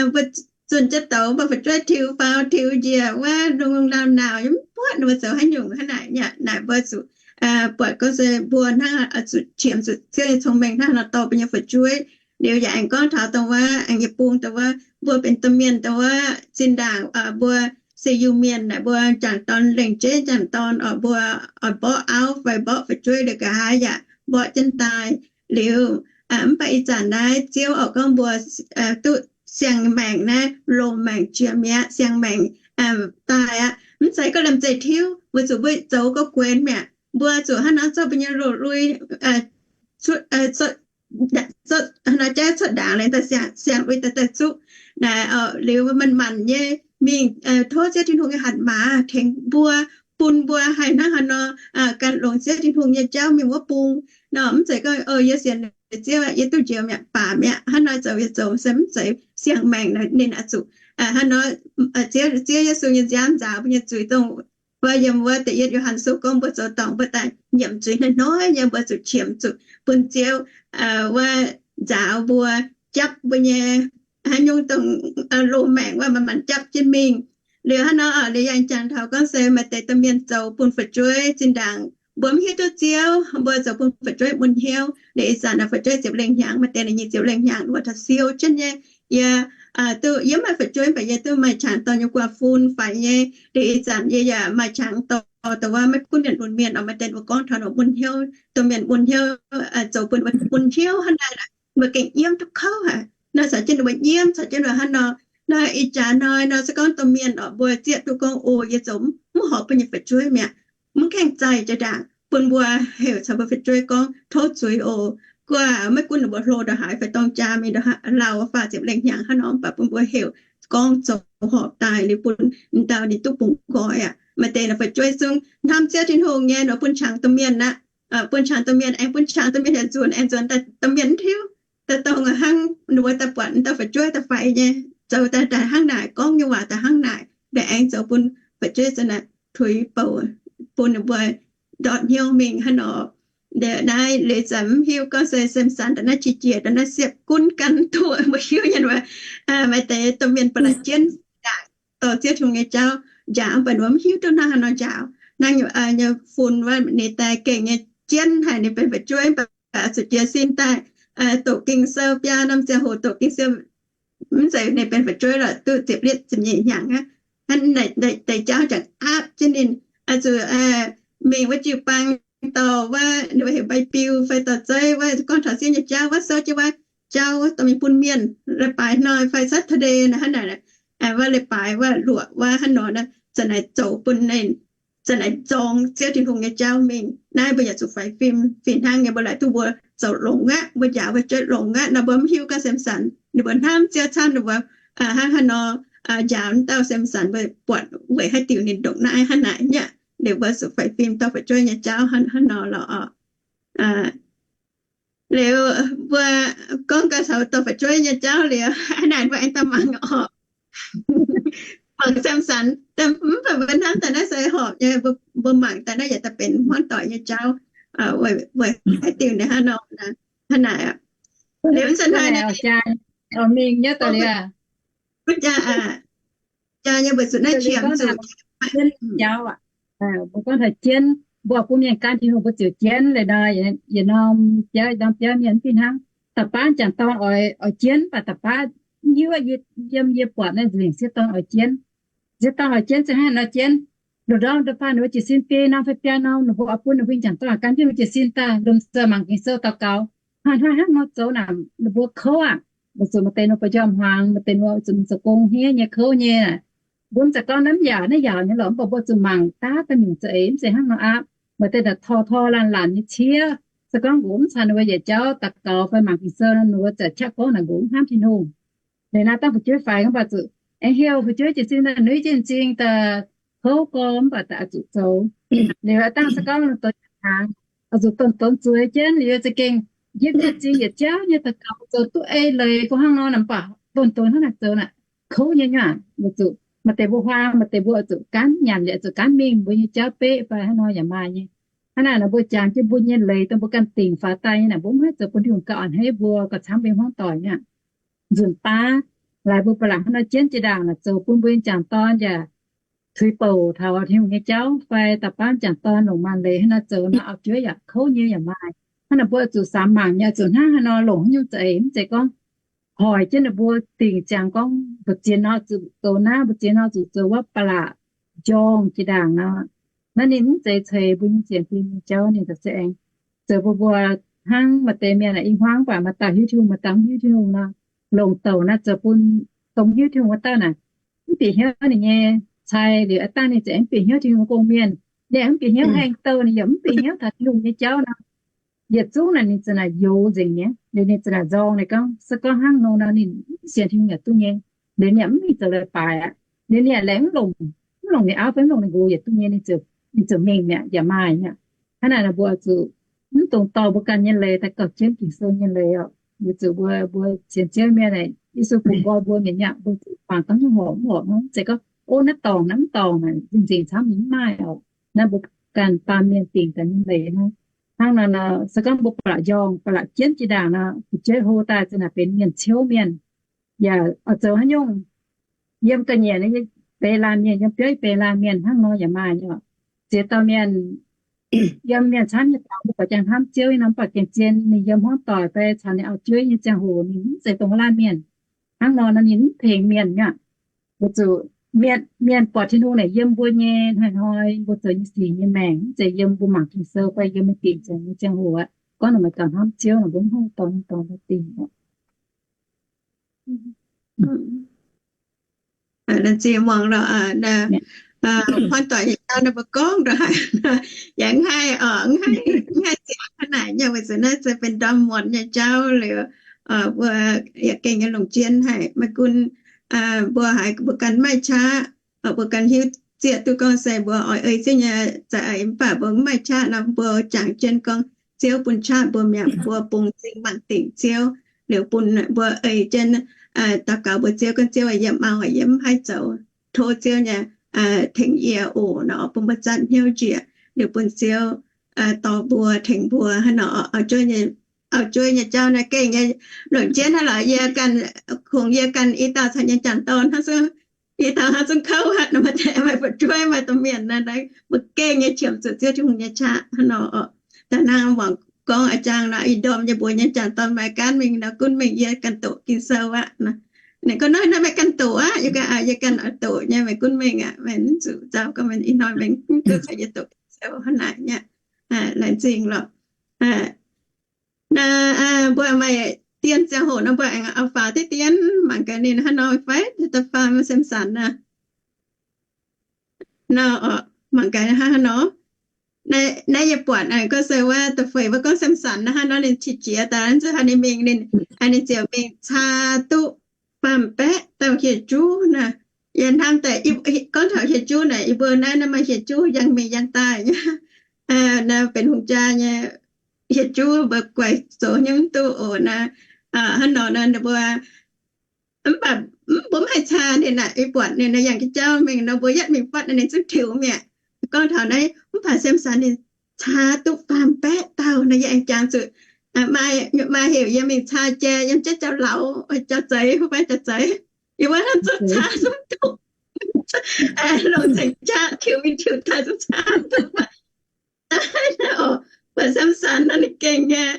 mbuo zunh jienv douz mv baac fu'jueiv tiux faaux tiux njiec wuov, lungh lungh lauh nauc yaac mv buatc ninh mbuo zoux haaix nyungc hnangv naaic. Naaic mbuo zuqc buatc gorngv se mbuo hnangv zuqc qiemx zuqc Ziouv nyei cong-mengh hnangv nor dorh mbuo nyei fu'jueiv. Liuz yaac aengx gorngv taux dongh wuov aengx nyei bung dongh wuov mbuo benx domh mienh dongh wuov zinh ndaangc mbuo se Iu-Mienh naaic mbuo jangc dorn lengc jeiv jangc dorn oc, mbuo oix mborqv auv fai mborqv fu'jueiv liuz nqa'haav yaac mborqv jienv daaih liuz. Mv baac ih zanc naaiv Ziouv oix gorngv mbuo duqv siang-maengc naaiv longc maengc jiex mi'aqv, siang-maengc daaih aqv. Mv zeiz gorngv liemh zeih tiuv, weic zuqc mbuo zoux gorx-guenx mi'aqv. Mbuo zuqc hnangv nor zorqv mbuo nyei loz-lui zorqv cuotv ndaangc liuz daaih siang-lui daaih daaih zuqv. Naaic liuz manc-manc nyei mingh tov Ziouv Tin-Hungh nyei hatc maaz tengx mbuo, bun mbuo haih hnangv haaix nor gan longx Ziouv Tin-Hungh nyei jauv mingh wuov bung nor. Mv zeiz gorngv, Yie sienx Ziouv, yie duqv njoux mi'aqv, baac mi'aqv, hnangv nor zoux yie zoux se mv zeiz siang-maengc. Ninh oix zuqc hnangv nor, Ziouv, Ziouv Yesu nyei nziaamv nzaaux mbuo nyei zuiz, dongh wuov yiem wuov da'yietv Yo^han Sou gorngv mbuo zoux dorngc mbuo daaih nyiemc zuiz hnoi-hnoi nyei, mbuo zuqc qiemx zuqc bun Ziouv wuov nzaaux mbuo, japv mbuo nyei haaix nyungc dongh loz-maengc wuov, manc-manc japv jienv mingh. Liuz hnangv nor, liuz yangh jangx taux gorngv se maaih deix domh mienh zoux bun fu'jueiv zinh ndaangc mbuo mv hiuv duqv Ziouv, mbuo zoux bun fu'jueiv mun hnyouv. Liuz ih zanc fu'jueiv ziepc lengh hnyangx, maaih deix ninh nyei ziepc lengh hnyangx wuov taux siou jienv nyei. Yie duqv, yie mv maaih fu'jueiv, mv baac yie duqv maaih qangx dorn nyei guaax fun faix nyei. Liuz ih zanc yie yaac maaih qangx dorn, dongh wuov maiv gunv mienh lunx mienh, oix maaih deix mbuo gorngv taux ninh mun hnyouv, domh mienh mun hnyouv, zoux bun ninh mun hnyouv hnangv naaic, mbuo gengh nyiemv duqv kouv haic. Naaiv caux jienv ninh mbuo nyiemv, caux jienv ninh mbuo hnangv nor. Naaiv ih jaax hnoi nor se gorngv domh mienh oc, mbuo zieqv duqv gorngv, o, yie zoux mv horpc bun nyei fu'jueiv mi'aqv, mv gaengh zaih jiex ndaangc bun mbuo heuc caux mbuo fu'jueiv gorngv tov zuiz oc. Guaax maiv gunv ninh mbuo hlo ndongc haaix fai dorng jaa mingh ndongc haaix, lauh faah ziepc lengh hnyangx hnangv nor, mv baac bun mbuo heuc gorngv zoux horpc daaih liuz bun dauh ninh duqv bungx nqoi aqv. Maaih deix fu'jueiv zungv hnamv Ziouv Tin-Hungh nyei nor bun qangx domh mienh aqv. Bun qangx domh mienh, aengx bun qangx domh mienh yaac nzunc, aengx nzuonx daaih domh mienh mv hiuv daaih dongh hnangv ninh mbuo daaih buatc dauh fu'jueiv daaih faix nyei, zoux daaih daaih hnangv naaic, gorngv nyei waac daaih hnangv naaic, liuz aengx zoux bun fu'jueiv za'naaic tuix bouc bun ninh mbuo ndortv hnyouv mingh hnangv nor. Naaiv liuz zanc mv hiuv gorngv se Samson daaih naaiv qiex jiez daaih naaiv siepv gunv gan duqv mbuo hiuv nyei wuov, maaih deix domh mienh ba'laqc jienv ndaangc dorh Ziouv Tin-Hungh nyei jauv njaaux, mv baac ninh mbuo mv hiuv duqv hnangv haaix nor njaaux. Hnangv nyei fun wuov ninh daaih gengh nyei jienv haic, ninh benx fu'jueiv mv baac zuqc jiez sin daaih doqc Ging-Sou biaa norm ziangh hoc doqc Ging-Sou, mv zeiz ninh benx fu'jueiv lorqc, duqv ziepc lietv ziepc nyeic hnyangx aqv. Hnangv deix jauv jangx aapv jienv ninh, zuqc mingh wuov jiu-baang dorh wuov ninh mbuo heuc mbaiv-biu fai dorh zeiv wuov gorngv taux Ziouv nyei jauv wuov, souv jienv wuov jauv dorh mingh bun mienh leiz-baaix hnoi fai Saturday naaic hnangv naaic, wuov leiz-baaix wuov luoqc wuov hnangv nor, za'naaic zoux bun ninh, za'naaic zorng Ziouv Tin-Hungh nyei jauv mingh. Naaiv mbuo yaac zuqc faix fim fih hnangv nyei. Mbuo laaic duqv mbuo zoux longx aqv, mbuo njaaux mbuo fu'jueiv longx aqv nor, mbuo mv hiuv gorngv Samson ninh mbuo hnamv Ziouv camv ninh mbuo hnangv haaix nor njaaux dauh Samson mbuo buatc weic haaix diuc ninh ndongc naaiv hnangv naaic nyei. Liuz mbuo zuqc faix fim dorh fu'jueiv nyei jauv hnangv nor lorqc. Liuz mbuo gorngv gaax taux dorh fu'jueiv nyei jauv liuz, hnangv naaic mbuo aengx daaih mangc oc. Mangc Samson, mv baac mbuo hnamv daaih naaiv se horpc nyei, mbuo mangc daaih naaiv yaac daaih benx hmuangv doic nyei jauv weic haaix diuc ninh hnangv nor, hnangv naaic. Liuz mv zeiz hnoi naaiv, mingh nyei daaih liuz, jaa nyei weic zuqc naaiv qiemx zuqc jauv aqv. Mbuo gorngv taux jienv, mbuo bun mienh gan Tin-Hungh mbuo ziouc jienv leiz nor, yietc norm biauv, norm biauv mienh mv fih hnangv. Da'baav m'jangc dorn oix, oix jienv, mv baac da'baav mv hiuv, yiem yie buatc naaiv nzengc sieqv dorn oix jienv. Sieqv dorn oix jienv se hnangv nor jienv. Lungh ndorm ndongc faanh ninh mbuo jiez sin biei norm fai biaa norm, ninh mbuo oix bun ninh mbuo m'jangc dorn ganh jienv mbuo jiez sin daaih lomh nzoih mangc Ging-Sou daux gaux. Hnangv haaix nor zoux naaic, ninh mbuo kouv aqv. Weic zuqc maaih deix ninh mbuo njormh hmuangx, maaih deix ninh mbuo zuqc zoux gong hniev nyei, kouv nyei. Mbuo mv zeiz gorngv naaiv yaac, naaiv yaac nyei lorqc, mv baac mbuo zuqc mangc daav daaih nyungc za'eix, mv zeiz hnangv nor aapv. Maaih deix naaic tor tor laanh laanh nyei ciev, se gorngv nqox mv caux ninh mbuo yietc jauv daux gaux fai mangc Ging-Sou nor, ninh mbuo za'qaqv gorngv naaic nqox mv hnamv Tin-Hungh. Liuz naaiv dangh fu'jueiv faix, mv baac zuqc aengx heuc fu'jueiv jiez sin daaih nuiv jienv m'zing daaih kouv gorx, mv baac daaih zuqc zoux. Liuz dangh se gorngv zoux hnaangx, zuqc donx donx zueiz jienv, liuz za'gengh yiem jienv m'zing yietc jauv nyei daux gaux zoux duqv ei leiz go hnangv nor, mv baac donx donx hnangv naaic zoux naaic kouv nyei nyuav. Weic zuqc maaih deix mbuo huaang, maaih deix mbuo zuqc gaanv nyanc, liuz zuqc gaanv mingh mbuo nyei jauv beqv fai hnangv nor yaac maaih nyei. Hnangv naaic nor mbuo jangx jienv mbuo nyei leiz dongh mbuo ganh dingc faaux daaih nyei naaic, mbuo mv haih zoux bun Tin-Hungh gauh a'hneiv mbuo, gauh camv mbuo nyei hmuangv doic nyei. Nzunc baav laaix mbuo ba'laqc hnangv nor jienv jiex ndaangc naaic zoux bun mbuo nyei m'jangc dorn yaac tuix bouc taux Tin-Hungh nyei jauv fai da'baav m'jangc dorn longc maanc leiz hnangv nor zoux nor, auv-jueiv yaac kouv nyei yaac maaih. Hnangv naaic mbuo zuqc samx mangc nyei, zuqc hnangv haaix nor longc haaix nyungc za'eix, mv zeiz gorngv hoic jienv ninh mbuo dingc ziangx gorngv mbu'ziex nor zuqc zoux naaiv, mbu'ziex nor zuqc zoux wuov, ba'laqc njorngh jiex ndaangc nor. Naaiv ninh mv zeiz ceix mbuo nyei sienx fim nyei jauv, ninh za'gengh zoux bun mbuo hnangv maaih deix mienh i hmuangv baac maaih dauh hiuv Tin-Hungh, maaih dauh mv hiuv Tin-Hungh nor, longc douc naaiv zoux bun dongh hiuv Tin-Hungh wuov dauh naaic mv bieqc hnyouv ninh nyei cai liuz aav dangh ninh ziouc aengx bieqc hnyouv Tin-Hungh gong-mienh. Ninh aengx bieqc hnyouv haengh douh, ninh yaac mv bieqc hnyouv taux Tin-Hungh nyei jauv nor. Yietc zungv naaic ninh ziouc naaic youx nzengc nyei. Liuz ninh ziouc naaic nzorng, ninh gorngv, se gorngv hnangv nor nor ninh mv sienx Tin-Hungh yaac duqv nyei. Liuz ninh yaac mv mingh zoux leiz-baaix aqv. Liuz ninh yaac laengz mv longc, mv longc ninh auv fai mv longc ninh nqox yaac duqv nyei, ninh ziouc, ninh ziouc mingh mi'aqv, yaac maaih mi'aqv. Hnangv naaic mbuo zuqc mv dungx dorh mbuo ganh nyei leiz daaih gauh jienv Ging-Sou nyei leiz oc. Weic zuqc mbuo, mbuo sienx Ziouv mienh naaic, Yesu bungx nqoi mbuo mienh nyei aqv, mbuo zuqc mangc gorngv nyungc horpc mv horpc nor, mv zeiz gorngv, ov, naaiv dorngc naaiv mv dorngc naaic, nzengc-nzengc camv mingh mv maaih oc. Naaiv mbuo ganh baamh mienh dingc daaih nyei leiz hnangv. Hnangv nor nor, se gorngv mbuo ba'laqc njorngh, ba'laqc jienv jiex ndaangc nor, fu'jueiv hlo daaih ziouc naaic benx mienh ciouv mienh, yaac oix zoux haaix nyungc, yiem ga'nyiec nyei beix laanh mienh, yiem biauv nyei beix laanh mienh hnangv nor yaac maaih nyei oc. Ziex dauh mienh, yiem mienh camv nyei dorngx mbuo buatc jangx hnamv Ziouv nyei nor, mv baac gengh zien ninh yiem hmuangv doic fai caux ninh auv-jueiv nyei ziangh hoc ninh mv zeiz dongh wuov laanh mienh. Hnangv nor nor ninh mv tengx mienh mi'aqv. Weic zuqc mienh, mienh buatc Tin-Hungh naaic yiem mbuo nyei hnoi-hnoi mbuo zoux nyei sic nyei maengc, mv zeiz yiem mbuo mangc Ging-Sou fai yiem mbuo dingc zoux nyei ziangh hoc aqv. Gorngv ninh maaih gauh hnamv Ziouv nor, mbuo mv haih dorh, dorh mbuo dingc oc. Laengz zingh muangx lorqc, hmuangv doic nyei jauv naaiv mbuo gorngv ndongc haaix yaac mv haih, mv haih, mv haih ziangx hnangv naaic nyei, weic zuqc naaiv se benx ndorm muonz nyei jauv liuz, mbuo yaac gengh nyei longc jienv haic. Maiv gunv mbuo haiz mbuo ganh maaih qaqv, mbuo ganh hiuv zieqv duqv gorngv se mbuo oix ei Ziouv nyei za'eix, mv baac mbuo mv maaih qaqv nor, mbuo jangx jienv gorngv Ziouv bun qaqv mbuo mi'aqv, mbuo bungx m'zing mangc dingc Ziouv, liuz bun mbuo ei jienv daux gaux mbuox Ziouv gorngv, Ziouv aac, yie mau aqv, yie mv haih zoux. Tov Ziouv nyei tengx yie oc nor, bun mbuo zatv hnyouv njiec, liuz bun Ziouv dorh mbuo, tengx mbuo hnangv nor. Auv-jueiv nyei jauv naaiv gengh nyei longc jienv hnangv lorqc. Yie ganh, kungx yie ganh i dauh caux nyei jangc dorn hnangv, i dauh hnangv zungv kouv aqv nor, maaih fu'jueiv maaih domh mienh naaiv, mbuo gengh nyei qiemx zuqc Ziouv Tin-Hungh nyei qaqv hnangv nor. Da'hnangv muangx gorngv a'jang nor, ih ndorm yie mbuox nyei jangc dorn maaih gaanv mingh nor, gunv mingh yie ganh doqc Ging-Sou aqv. Ninh gorngv, Naaiv, naaiv meih ganh doqc aqv? Yie gorngv, Yie ganh oix doqc nyei, meih gunv mingh aqv. Meih mv zuqc nzauh, gorngv meih ih hnoi meih mv duqv caux yie doqc Ging-Sou hnangv naaic nyei. Laengz zingh lorqc. Naaiv mbuo maaih dien ziangh hoc nor, mbuo aengx oix faaux diqv dien mangc gaax ninh hnangv nor fai, da'faam Samson naaiv nor, mangc gaax hnangv nor. Naaiv yie buatc gorngv se wuov da'feix wuov gorngv Samson naaiv hnangv nor, ninh qiex jiez daaih, zuqc haaix ninh mingh, ninh, ninh ziouc mingh caa duqv faam-baeqv dauh hieh juv naaiv. Yie hnamv daaih, gorngv taux hieh juv naaic, yie mbuo naaiv, naaiv maaih hieh juv yangh mingh yangh daaih nyei. Naaiv benx hungh jaa nyei hieh juv, mbuo guaix zoux nyei mv duqv oc naaiv. Hnangv nor naaiv mbuo, mv baac mbuo mv haih caa ninh aqv. Yie buatc ninh naaiv yangh jauv mingh nor, mbuo yietv mingh fatv ninh zungv tiux mi'aqv. Gorngv taux naaiv mv baac Samson ninh caa duqv faam-baeqv dauh naaiv, yie aengx jangx zuqc maaih heuc yie mingh caa jai yiem jaiv jauv-lauz, jauv-zeiz, fai jauv-zeiz. Yie wuov hnangv zungv caa zungv duqv. Longc cingx jaa tiux mingh tiux daaih zungv caa duqv. Mv baac Samson naaiv ninh gengh nyei,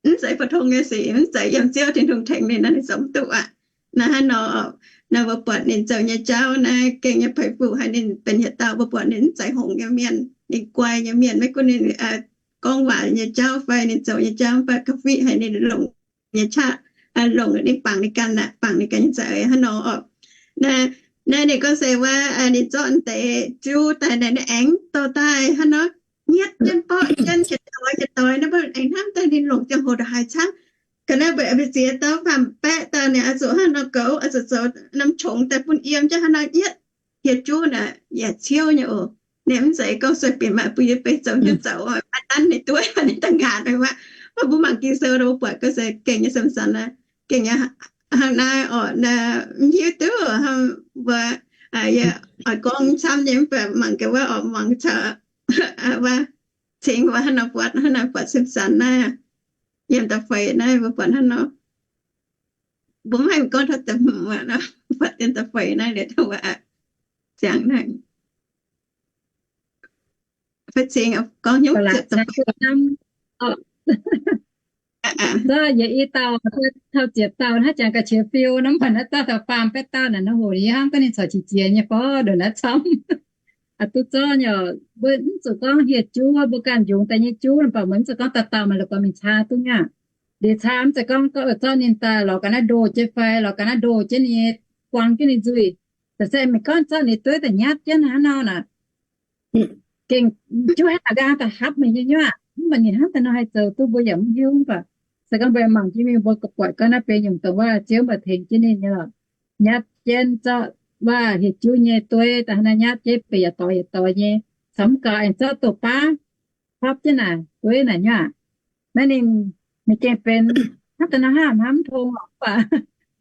mv zeiz pou-tong nyei sic, mv zeiz yiem Ziouv Tin-Hungh tengx ninh naaiv ninh zoux mv duqv aqv. Naaiv hnangv nor, naaiv mbuo buatc ninh zoux nyei jauv naaiv gengh nyei peix fuqv haic. Ninh benx yietc dauh mbuo buatc ninh mv zeiz hngongx nyei mienh, ninh guai nyei mienh. Maiv gunv ninh gorngv waac nyei jauv fai ninh zoux nyei jauv, mv baac ga'fiqv haic ninh longc nyei qaqv, longc ninh bangc ninh ganh aqv, bangc ninh ganh nyei za'eix hnangv nor oc. Naaiv ninh gorngv se wuov ninh zorqv deix juv daaih naaic, ninh aengx dorh daaih hnangv nor nyietv jienv, borqv jienv, hieh doix hieh doix naaiv, mbuo aengx hnamv daaih ninh longc ziangh hoc ndongc haaix camv. Ga'naaiv mbuo aengx mbu'ziex dauh faam-baeqv dauh, ninh oix zuqc hnangv nor goux, oix zuqc zoux norm qongx daaih bun yiem jienv hnangv nor nyietv. Hieh juv naaic yaac ciouv nyei oc. Ninh mv zeiz gorngv sueih bieqc maaih bun yie beiv zoux hnyouv zoux, maiv danv ninh dueiv, ninh da'ngaanc aqv. Mv baac mbuo mangc Ging-Sou nor, mbuo buatc gorngv se gengh nyei Samson naaiv, gengh nyei hnangv naaiv oc. Naaiv mv hiuv duqv hnangv mbuo, yie oix gorngv camv nyei, mv baac mangc gaax wuov oc, mangc caux wuov cingx wuov hnangv nor buatc, hnangv naaiv buatc Samson naaiv, yiem da'feix naaiv mbuo buatc hnangv nor. Mbuo mv haih gorngv taux da'hmz aqv, buatc yiem da'feix naaiv liuz wuov ziangx naaiv. Fai cingx gorngv hnyouv ziepc da'feix. Zorqv yietc i dauh taux ziepc dauh naaiv jangx ga'qiex fiu nor, mv baac naaiv dauh taux faam-baeqv dauh naaic, nor hoc yie hnamv gorngv ninh corc qiex jiez nyei fai ndongc naaiv camv. Aa, duqv zorqv nyei oc. Mbuo mv zuqc gorngv hieh juv, mbuo ganh yungz daaih nyei juv, mv baac mbuo mv zuqc gorngv dauh dauh maaih la'guaih mingh caa duqv nyei aqv. Liuz caa mv zeiz gorngv, gorngv zorqv ninh daaih lorz ga'naaiv ndoh jienv fai lorz ga'naaiv ndoh jienv ninh nyei, buang jienv ninh nzuih. Se meih gorngv zorqv ninh dueiv daaih nyatv jienv hnangv nor naaic, gengh juv haaix dauh daaih hapv meih nyei nyuoqv, mv baac ninh hnangv daaih nor haih zoux duqv mbuo yaac mv hiuv. Mv baac se gorngv mbuo mangc jienv mingh mbuo buatc gorngv naaiv benx nyungc dongh wuov Ziouv mbuo tengx jienv ninh nyei lorqc, nyatv jienv zorqv wuov hieh juv nyei dueiv daaih hnangv naaiv nyatv jienv benx yietc doix yietc doix nyei, caux mv gaux aengx zorqv douz-baav hapv jienv naaic dueiv naaic nyuoqv. Naaiv ninh, ninh gengh benx hnangv daaih nor hnamv hnamv mv tong oc, mv baac,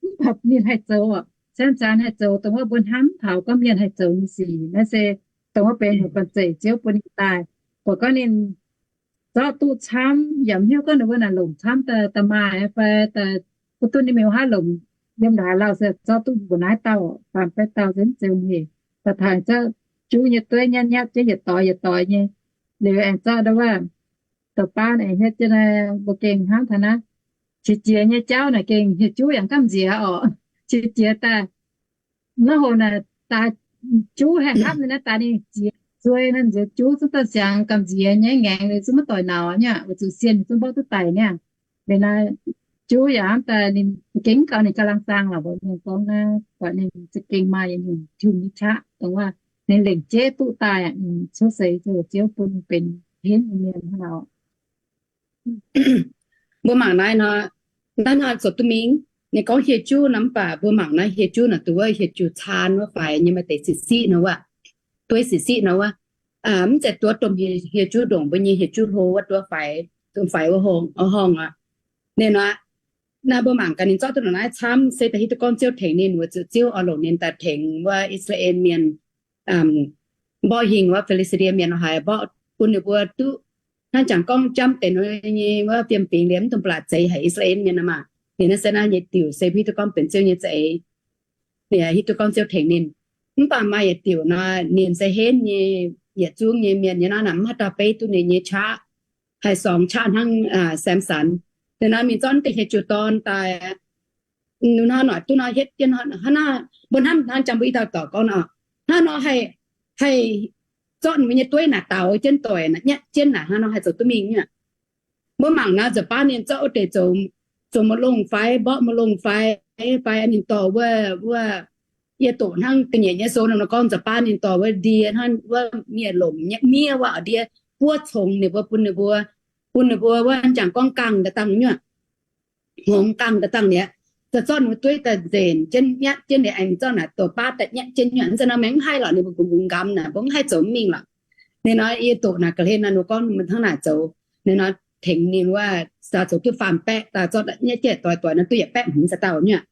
mv baac ninh haih zoux oc, camv zanc haih zoux dongh wuov mbuo hnamv taux gorngv mienh haih zoux nyei sic. Naaiv se dongh wuov benx haaix gorn-zeic Ziouv bun ninh daaih. Buatc gorngv ninh zorqv duqv camv, yaac mv hiuv gorngv ninh mbuo naaic longc camv daaih maaih fai daaih, mv duqv ninh mingh wuov haaix longc, yiem ndongc haaix lauh se zorqv duqv mbuo naaiv dauh faam baeqv dauh nzengc nzengc hec. Daaih taux zorqv juv nyei dueiv nyatv nyatv jienv yietc doix yietc doix nyei, liuz aengx zorqv ndau wuov douz-baav aengx hietv jienv naaiv, mbuo gengh hnamv taux naaiv qiex jiez nyei jauv naaic gengh hieh juv yaac gamh nziex oc. Qiex jiez daaih naaiv hoc naaic daaih juv haih hapv ninh naaiv daaih ninh ziex nzuei naaiv nzueic juv zungv daaih siangx gamh nziex nyei, ngaengc liuz zungv maiv doic nauc nyei, weic zuqc sienh ninh zungv mborqv duqv daic niaa. Liuz naaiv juv yaac hnamv daaih ninh za'gengh mv gaux ninh ga'lang zaang lorqc, mbuo mienh gorngv naaiv buatc ninh za'gengh maaih yietc nyungc tiuv nyei qaqv dongh wuov ninh lengc jeiv duqv daaih, ninh cuotv seix zoux Ziouv bun benx henv nyei mienh hnangv nor. Mbuo mangc naaiv nor, naaiv nor zoux duqv mingh. Ninh gorngv hieh juv nor mv baac mbuo mangc naaiv hieh juv naaic dongh wuov hieh juv caan wuov faix nyei maaih deix siqv siqv nor wuov, dueiv siqv siqv nor wuov, mv zeiz duov domh hieh juv ndongc mbuo nyei hieh juv hlo wuov duov faix, domh faix wuov horngh aqv. Ninh nor, naaiv mbuo mangc gaax ninh zorqv duqv ndongc naaiv camv se da'hiuv duqv gorngv Ziouv tengx ninh, weic zuqc Ziouv oix longc ninh daaih tengx wuov I^saa^laa^en Mienh mborqv hingh wuov Fi^li^saa^die Mienh lorqc haic, mborqv bun ninh mbuo duqv hnangv jangx gorngv jamv deix nyei wuov fiem-fingx liemh mv dungx ba'laqc zeix haic I^saa^laa^en Mienh nor maah. Ninh naaiv se naaiv nyei diuc se hiuv duqv gorngv benx Ziouv nyei za'eix, hiuv duqv gorngv Ziouv tengx ninh. Mv baac maaih yietc diuc nor ninh se henv nyei, yietc zungv nyei mienh nyei nor naaic mv haaix dauh beiv duqv ninh nyei qaqv, haih sorngx qaqv hnangv Samson. Liuz nor mingh zorqv deix hieh juv dorn daaih, hnangv nor duqv nor hietv jienv hnangv naaiv, mbuo hnamv hnangv jangx mbuo i dauh dorc gorngv nor, hnangv nor haih, haih zorqv ninh mbuo nyei dueiv naaic daaux jienv doic naaic nyatv jienv naaic hnangv nor haih zoux duqv mingh nyuoqc. Mbuo mangc naaiv nza'baav ninh zorqv wuov deix zoux, zoux ma'longh fai mborqv ma'longh fai, fai ninh dorh wuov, wuov, yie doqc hnangv ga'nyiec nyei sou nor gorngv nza'baav ninh dorh wuov ndie hnangv wuov miev-lomc nyei miev wuov ndie buov congx ninh mbuo bun ninh mbuo, bun ninh mbuo wuov jangx gorngv gangh daaih dangh nyuoqc, hngongx gangh daaih dangh liuz, zorqv ninh mbuo dueiv daaih nzenc jienv nyatv jienv liuz aengx zorqv naaic douz-baav daaih nyatv jienv nyuoqc. Nzunc naaiv maengx mv haih lorqc, ninh mbuo nqumx nqamv naaic mbuo mv haih zoux mingh lorqc. Ninh nor yie doqc naaic ga'hlen nor ninh gorngv ninh hnangv naaic zoux. Ninh nor tengx ninh wuov daaih zoux duqv faam-baeqv daaih zorqv nyatv jienv doix-doix nor duqv yietc baeqv hmz za'dauh nyuoqc.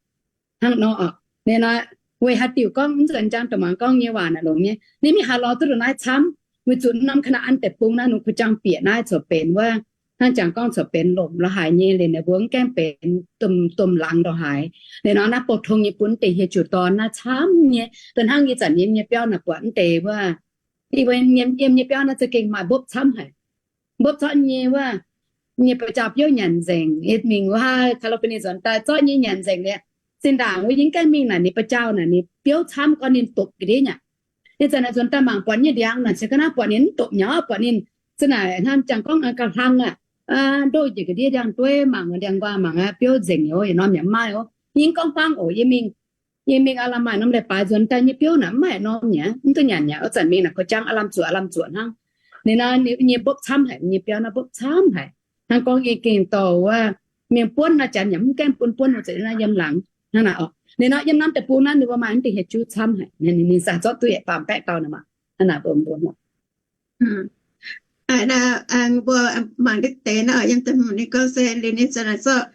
Hnangv nor oc. Ninh nor weic haaix diuc gorngv mv nzuonx njang da'maangc gorngv nyei waac naaic longx nyei, ninh mingh haaix lorz duqv ndongc naaiv camv, weic zuqc norm Kaa^naa^an Deic-Bung naaiv ninh kuh jangx bieqc naaiv corc benx wuov, hnangv jangx gorngv corc benx lomc lorz haaix nyei liuz ninh mbuo mv gaengh benx domh, domh laangz lorz haaix. Liuz nor naaiv bouh tong nyei bun deix hieh juv dorn naaiv camv nyei. Da'hnangv yie zanc yiem nyei biauv naaic buatc mv deix wuov, yiem nyei biauv naaiv za'gengh maaih mbopv camv haic. Mbopv camv nyei wuov, nyei ba'jauh biouv nyanc nzengc. Yie mingh wuov California nzuonx daaih zorqv nyei nyanc nzengc liuz, zinh ndaangc wuov yie mv gaengh mingh naaic ninh ba'jauh naaic ninh biouv camv gorngv ninh dopc ga'ndiev nyei. Yie zanc naaic nzuonx daaih mangc buatc nyei ndiangx naaic se ga'naaiv buatc ninh mv dopc nyei, buatc ninh za'naaic hnangv jangx gorngv ga'hlang aqv, ndoh njiec ga'ndiev ndiangx-dueiv mangc, ndiangx-nquaah mangc aqv, biouv nzengc nyei, yietc norm yaac mv maaih oc. Yie mv gorngv hmuangv oc, yie mingh, yie mingh aav lam maaih norm leiz-baaix nzuonx daaih nyei biouv naaic mv maaih norm nyei, mv duqv nyanc nyei. Wuov zanc mingh naaic kuh jangx aav lam zuoqc, aav lam zuoqc hnangv. Ninh nor nyei mbopv camv haic, nyei biauv naaiv mbopv camv haic. Hnangv gorngv yie gengh dorh wuov mienh buonv naaiv janx yaac mv gaengh bun buonv, weic zuqc naaiv yiem laangz hnangv naaic oc. Ninh nor yiem norm deic-bung naaiv ninh mbuo maaih mv deix hieh juv camv haic, ninh, ninh za'gengh zorqv duqv yietc baamh baeqv dauh naaic maah. Hnangv naaic mbuo mbuo mbuo mangc deix deix naaiv oc, yiem da'hmz ninh gorngv se liuz ninh zanc naaic zorqv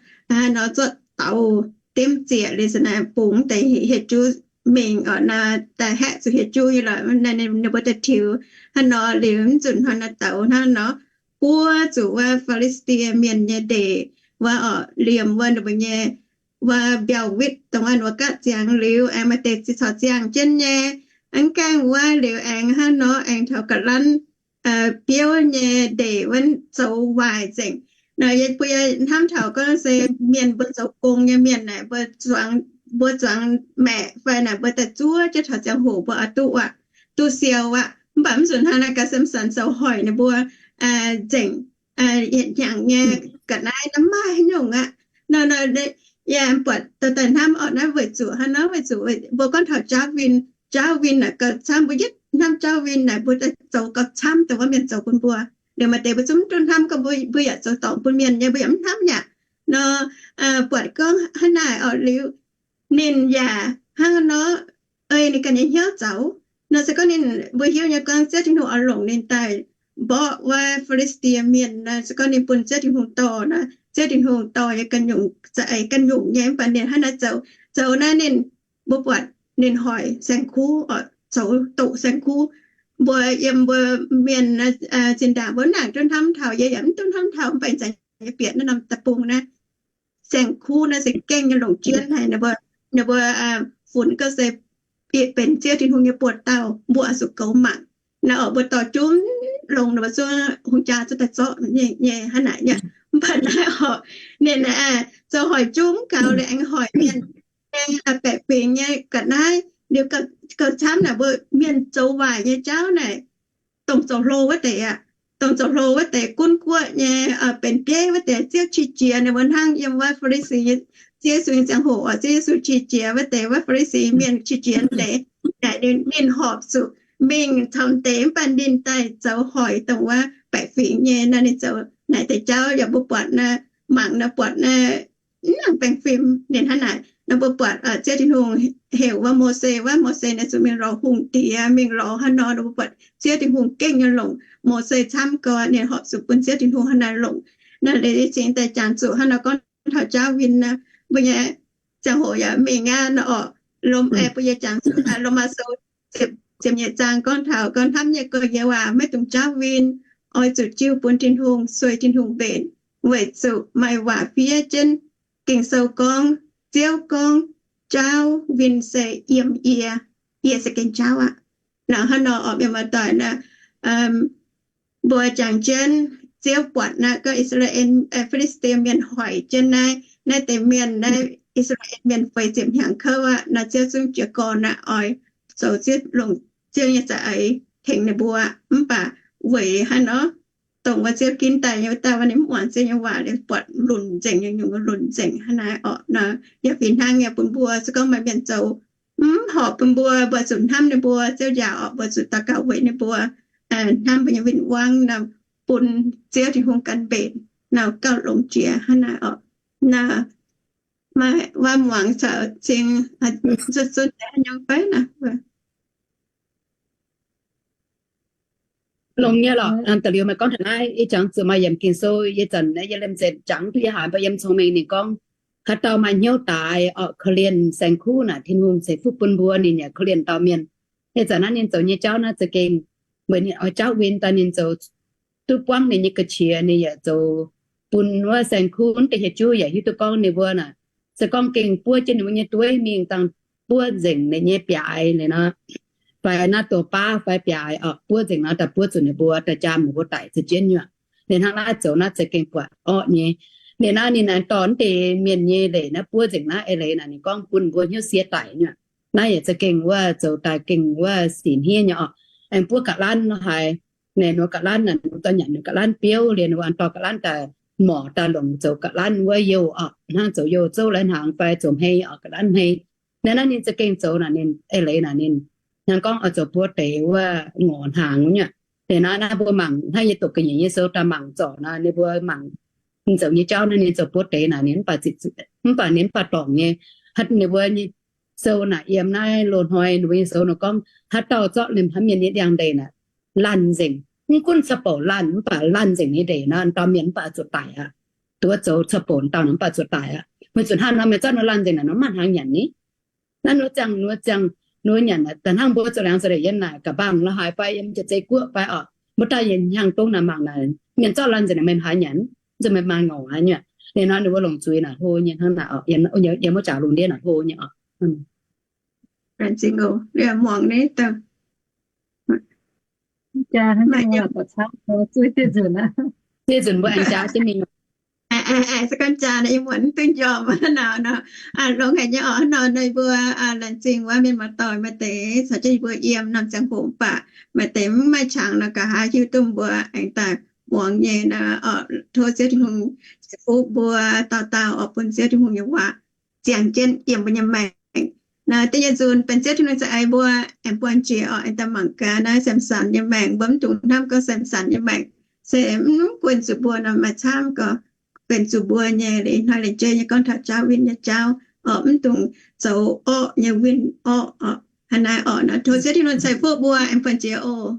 nor zorqv daaux dimv ziec liuz zanc naaic bungx deix hieh juv mingh oc, naaiv daaih haeqv zuqc hieh juv nyei lorqc, ninh mbuo daaih tiux hnangv nor liuz mv nzunc hnoi naaiv daaux hnangv nor buov zuqc wuov Fi^li^saa^die Mienh nyei ndeic wuov oc, liemh wuov ninh mbuo nyei wuov mbiauh witv dongh wuov ninh mbuo gapv ziangx liuz aengx maaih deix ziex caux ziangh jienv nyei, mv gaengh wuov liuz aengx hnangv nor aengx taux ga'lanv biouv nyei ndeic wuov zoux waaic nzengc. Nor yie mbuo yie hnamv taux gorngv se mienh mbuo zoux gong nyei mienh naaic mbuo zuangx, mbuo zuangx maeqc fai naaic mbuo daaih zuov jienv taux ziangh hoc mbuo oix duqv aqv, duqv siou aqv. Mv baac mv zuqc hnangv naaiv gaax Samson zoux hoic ninh mbuo nzengc, yietc hnyangx nyei ga'naaiv naaiv maaih haaix nyungc aqv. Nor, nor, yie buatc daaih hnamv orqc naaiv weic zuqc hnangv nor, weic zuqc mbuo gorngv taux Jacqueline, jauv win naaic gauh camv. Mbuo yietv hnamv jauv win naaic mbuo daaih zoux gauh camv dongh wuov mienh zoux bun mbuo. Liuz maaih deix mbuo zungv mv duqv hnamv, gorngv mbuo, mbuo yaac zoux dorngc bun mienh nyei, mbuo yaac mv hnamv yaac nor, buatc gorngv hnangv naaic oc. Liuz ninh yaac hnangv nor ei ninh ganh nyei hnyouv zoux. Nor se gorngv ninh, mbuo hiuv nyei gorngv Ziouv Tin-Hungh oix longc ninh daaih mborqv wuov Fi^li^saa^die Mienh nor, se gorngv ninh bun Ziouv Tin-Hungh dorh nor, Ziouv Tin-Hungh dorh nyei ganh nyungc, za'eix ganh nyungc nyei. Mv baac ninh hnangv naaiv zoux, zoux naaiv ninh, mbuo buatc ninh hoic saeng-kuv oc, zoux doqc saeng-kuv. Mbuo yiem mbuo mienh zinh ndaangc mbuo mv nangc duqv hnamv taux, yie yaac mv duqv hnamv taux, mv baac zanc yie bieqc naaiv norm deic-bung naaiv, saeng-kuv naaiv se gengh nyei longc jienv haic. Ninh mbuo, ninh mbuo funx gauh se bieqc benx Ziouv Tin-Hungh nyei buoz-dauh, mbuo oix zuqc goux mangc. Naaiv oc, mbuo dorh jumv longx, ninh mbuo zuov hungh jaa zuov daaih zorqv nyei hnangv naaic nyei. Mv baac naaiv oc, ninh zoux hoic jumv gaux liuz aengx hoic mienh, aengx baeqc fingx nyei ga'naaiv. Liuz gauh camv naaic mbuo mienh zoux waaic nyei jauv naaic, dongh zoux hlo wuov deix aqv. Dongh zoux hlo wuov deix, gunv guoqv nyei, benx bieiv wuov deix, Ziouv qiex jiez ninh mbuo. Hnangv yiem wuov Fi^li^si, Ziouv Yesu nyei ziangh hoc oc, Ziouv Yesu qiex jiez wuov deix, wuov Fi^li^si Mienh qiex jiez deix, naaic ninh horpc zuqc mingh caux deix, mv baac ninh daaih zoux hoic dongh wuov baeqc fingx nyei. Naaiv ninh zoux naaic deix jauv yaac mbuo buatc naaiv, mangc naaiv buatc naaiv, mv nangc baengh fim ninh hnangv naaic. Nor mbuo buatc Ziouv Tin-Hungh heuc wuov Mose, wuov Mose naaiv zuqc mingh lorz hungh diex, mingh lorz hnangv nor. Nor mbuo buatc Ziouv Tin-Hungh gengh nyei longc Mose camv gau, ninh horpc zuqc bun Ziouv Tin-Hungh hnangv naaiv longc. Naaiv leiz cingx daaih jangx zuqc hnangv nor gorngv taux jauv win naaiv, mbuo nyei ziangh hoc yaac mingh aqv nor oc. Lomh aengx mbuo yie jangx zuqc Lomaa Sou ziepc nyeic zaang gorngv taux gorngv hnamv nyei gorx-youz aac, maiv dungx jauv win. Oix zuqc jiu bun Tin-Hungh, sueih Tin-Hungh mbenc, weic zuqc maaih waac fiev jienv. Ging-Sou gorngv, Ziouv gorngv, Jauv win se yiem yie, yie se gengh jauv aqv. Nor hnangv nor oc, mienh muoz-doic, naaiv mbuo jangx jienv Ziouv buatc naaiv gorngv I^saa^laa^en, Fi^li^saa^die Mienh hoic jienv naaiv, naaiv deix mienh, naaiv I^saa^laa^en Mienh feix ziepc hnyangx kouv aqv. Naaiv Ziouv zungv jiez gorn naaiv oix zoux Ziouv, longc Ziouv nyei za'eix tengx ninh mbuo. Mv baac weic haaix nor, dongh wuov Ziouv ginv daaih nyei wuov dauh, ninh mv muangx Ziouv nyei waac, buatc lunc nzengc, nyungc-nyungc lunc nzengc hnangv naaiv oc. Nor yaac fih hnangv nyei bun mbuo, se gorngv maaih mienh zoux mv horpc bun mbuo, mbuo zuqc hnamv ninh mbuo. Ziouv njaaux oc, mbuo zuqc daux gaux weic ninh mbuo, hnamv mbuo nyei win-wangv nor, bun Ziouv Tin-Hungh gan mbenc nor, gauh longx jiex hnangv naaiv oc. Nor maaih waac muangx caux cing zunv zunv nyei fai naaiv? Longx nyei lorqc. Da'liuz meih gorngv taux naaiv, yie jangx zuqc maaih yiemc Ging-Sou, yie zanc naaiv yie liemh zeih jangx duqv yie haiz mbuo yiem cong-mengh ninh gorngv, haaix dauh maaih hnyouv daaix oc, korv-lienh saeng-kuv naaic, Tin-Hungh ceix fuqv bun mbuo. Ninh yaac korv-lienh dauh mienh. Ih zanc naaiv ninh zoux nyei jauv naaiv za'gengh weic ninh oix jauv win daaih ninh zoux duqv buangv ninh nyei ga'qiex, ninh yaac zoux bun wuov saeng-kuv deix hieh juv yaac hiuv duqv gorngv ninh mbuo naaic, se gorngv gengh buov jienv ninh mbuo nyei dueiv mingh dangh buov nzengc ninh nyei biaaix liuz nor, fai naaiv douz baav fai biaaix oc, buov nzengc nor daaih buov zuqc ninh mbuo, daaih njaam ninh mbuo daic za'jienv nyuoqc. Ninh hnangv naaiv zoux naaiv za'gengh buatc orqv nyei. Ninh naaiv ninh aengx dorh deix mienh nyei leic naaiv buov nzengc naaiv eix leiz naaic, ninh gorngv bun mbuo hnyouv sie daic nyuoqc. Naaiv yaac za'gengh wuov zoux daaih gengh wuov sic hniev nyei oc. Aengx buov ga'lanv lo haaix, naaic ninh ga'lanv naaic, ninh dorh nyanc ninh ga'lanv biouv liuz, ninh dorh ga'lanv daaih morc daaih longc zoux ga'lanv wuov youh oc, hnangv zoux youh zouv lai-hnaangx fai zoux hmei oc, ga'lanv hmei. Naaiv naaiv ninh za'gengh zoux naaic ninh eix leiz naaic ninh hnangv gorngv oix zoux buov deix wuov ngorc hnaangx nyuoqc. Liuz naaiv naaiv mbuo mangc hnangv yie doqc ga'nyiec nyei sou daaih mangc zorc nor, ninh mbuo mangc zoux nyei jauv naaiv ninh zoux buov deix naaic ninh mv baac, mv baac ninh mv baac dorngc nyei. Ninh mbuo nyei sou naaic yiem naaiv loz-hnoi ninh mbuo nyei sou nor gorngv haaix dauh zorqv ninh hnamv mienh nyei ndiangx-ndeic naaic laanh nzengc. Mv gunv cau bouc laanh mv baac laanh nzengc nyei ndeic nor, dauh mienh mv baac zuqc daic aqv. Duqv zoux cau bouc dauh naaic mv baac zuqc daic aqv. Weic zuqc hnangv nor meih zorqv nor laanh nzengc naaic nor mv maaih hnaangx nyanc ni. Naaiv nor ziangh, nor ziangh, nor nyanc naaic da'hnangv mbuo zoux laangz zoux ndeic yiem naaic ga'mbangc lo haaix fai yiem jiex zei guoqv fai oc, mbuo daaih yietc hnyangx dongh naaic mangc naaic, mienh zorqv laanh nzengc naaic meih haaix nyanc? Zuqc meih maaih ngorc aqv nyuoqc. Liuz nor ninh mbuo longc zuiz naaic hlo nyei hnangv naaic oc, yiem wuov jaax lungh ndiev naaic hlo nyei oc. Muangx ni daaih. Ziex nzunc mbuo aengx jaax jienv mingh. Se gorngv jaax naaic, yie muonc mv duqv njormh nor. Longx haic nyei oc. Nor ninh mbuo laengz zingh wuov mienh muoz-doic maaih deix caux jienv yie mbuo yiem norm ziangh hoc mv baac maaih deix mv maaih qangx nor, nqa'haav hiuv duqv mbuo aengx daaih muangx nyei nor. Tov Ziouv Tin-Hungh ceix fuqv mbuo dauh dauh oc, bun Ziouv Tin-Hungh nyei waac ziangh jienv yiem mbuo nyei maengc. Naaiv da'nyeic nzunc benx Ziouv Tin-Hungh za'eix mbuo aengx buangh jiex orqc, aengx daaih mangc gaax naaiv Samson nyei maengc. Mbuo mv dungx hnamv gorngv Samson nyei maengc se mv gunv zuqc mbuo nor maaih camv gorx, benx zuqc mbuo nyei liuz hnoi leiz-jeiv nyei gorngv taux jauv win nyei jauv orqc, mv dungx zoux orqv nyei win orqv orqc. Hnangv naaiv orqc, naaiv tov Ziouv Tin-Hungh ceix fuqv mbuo aengx buangh jiex oc.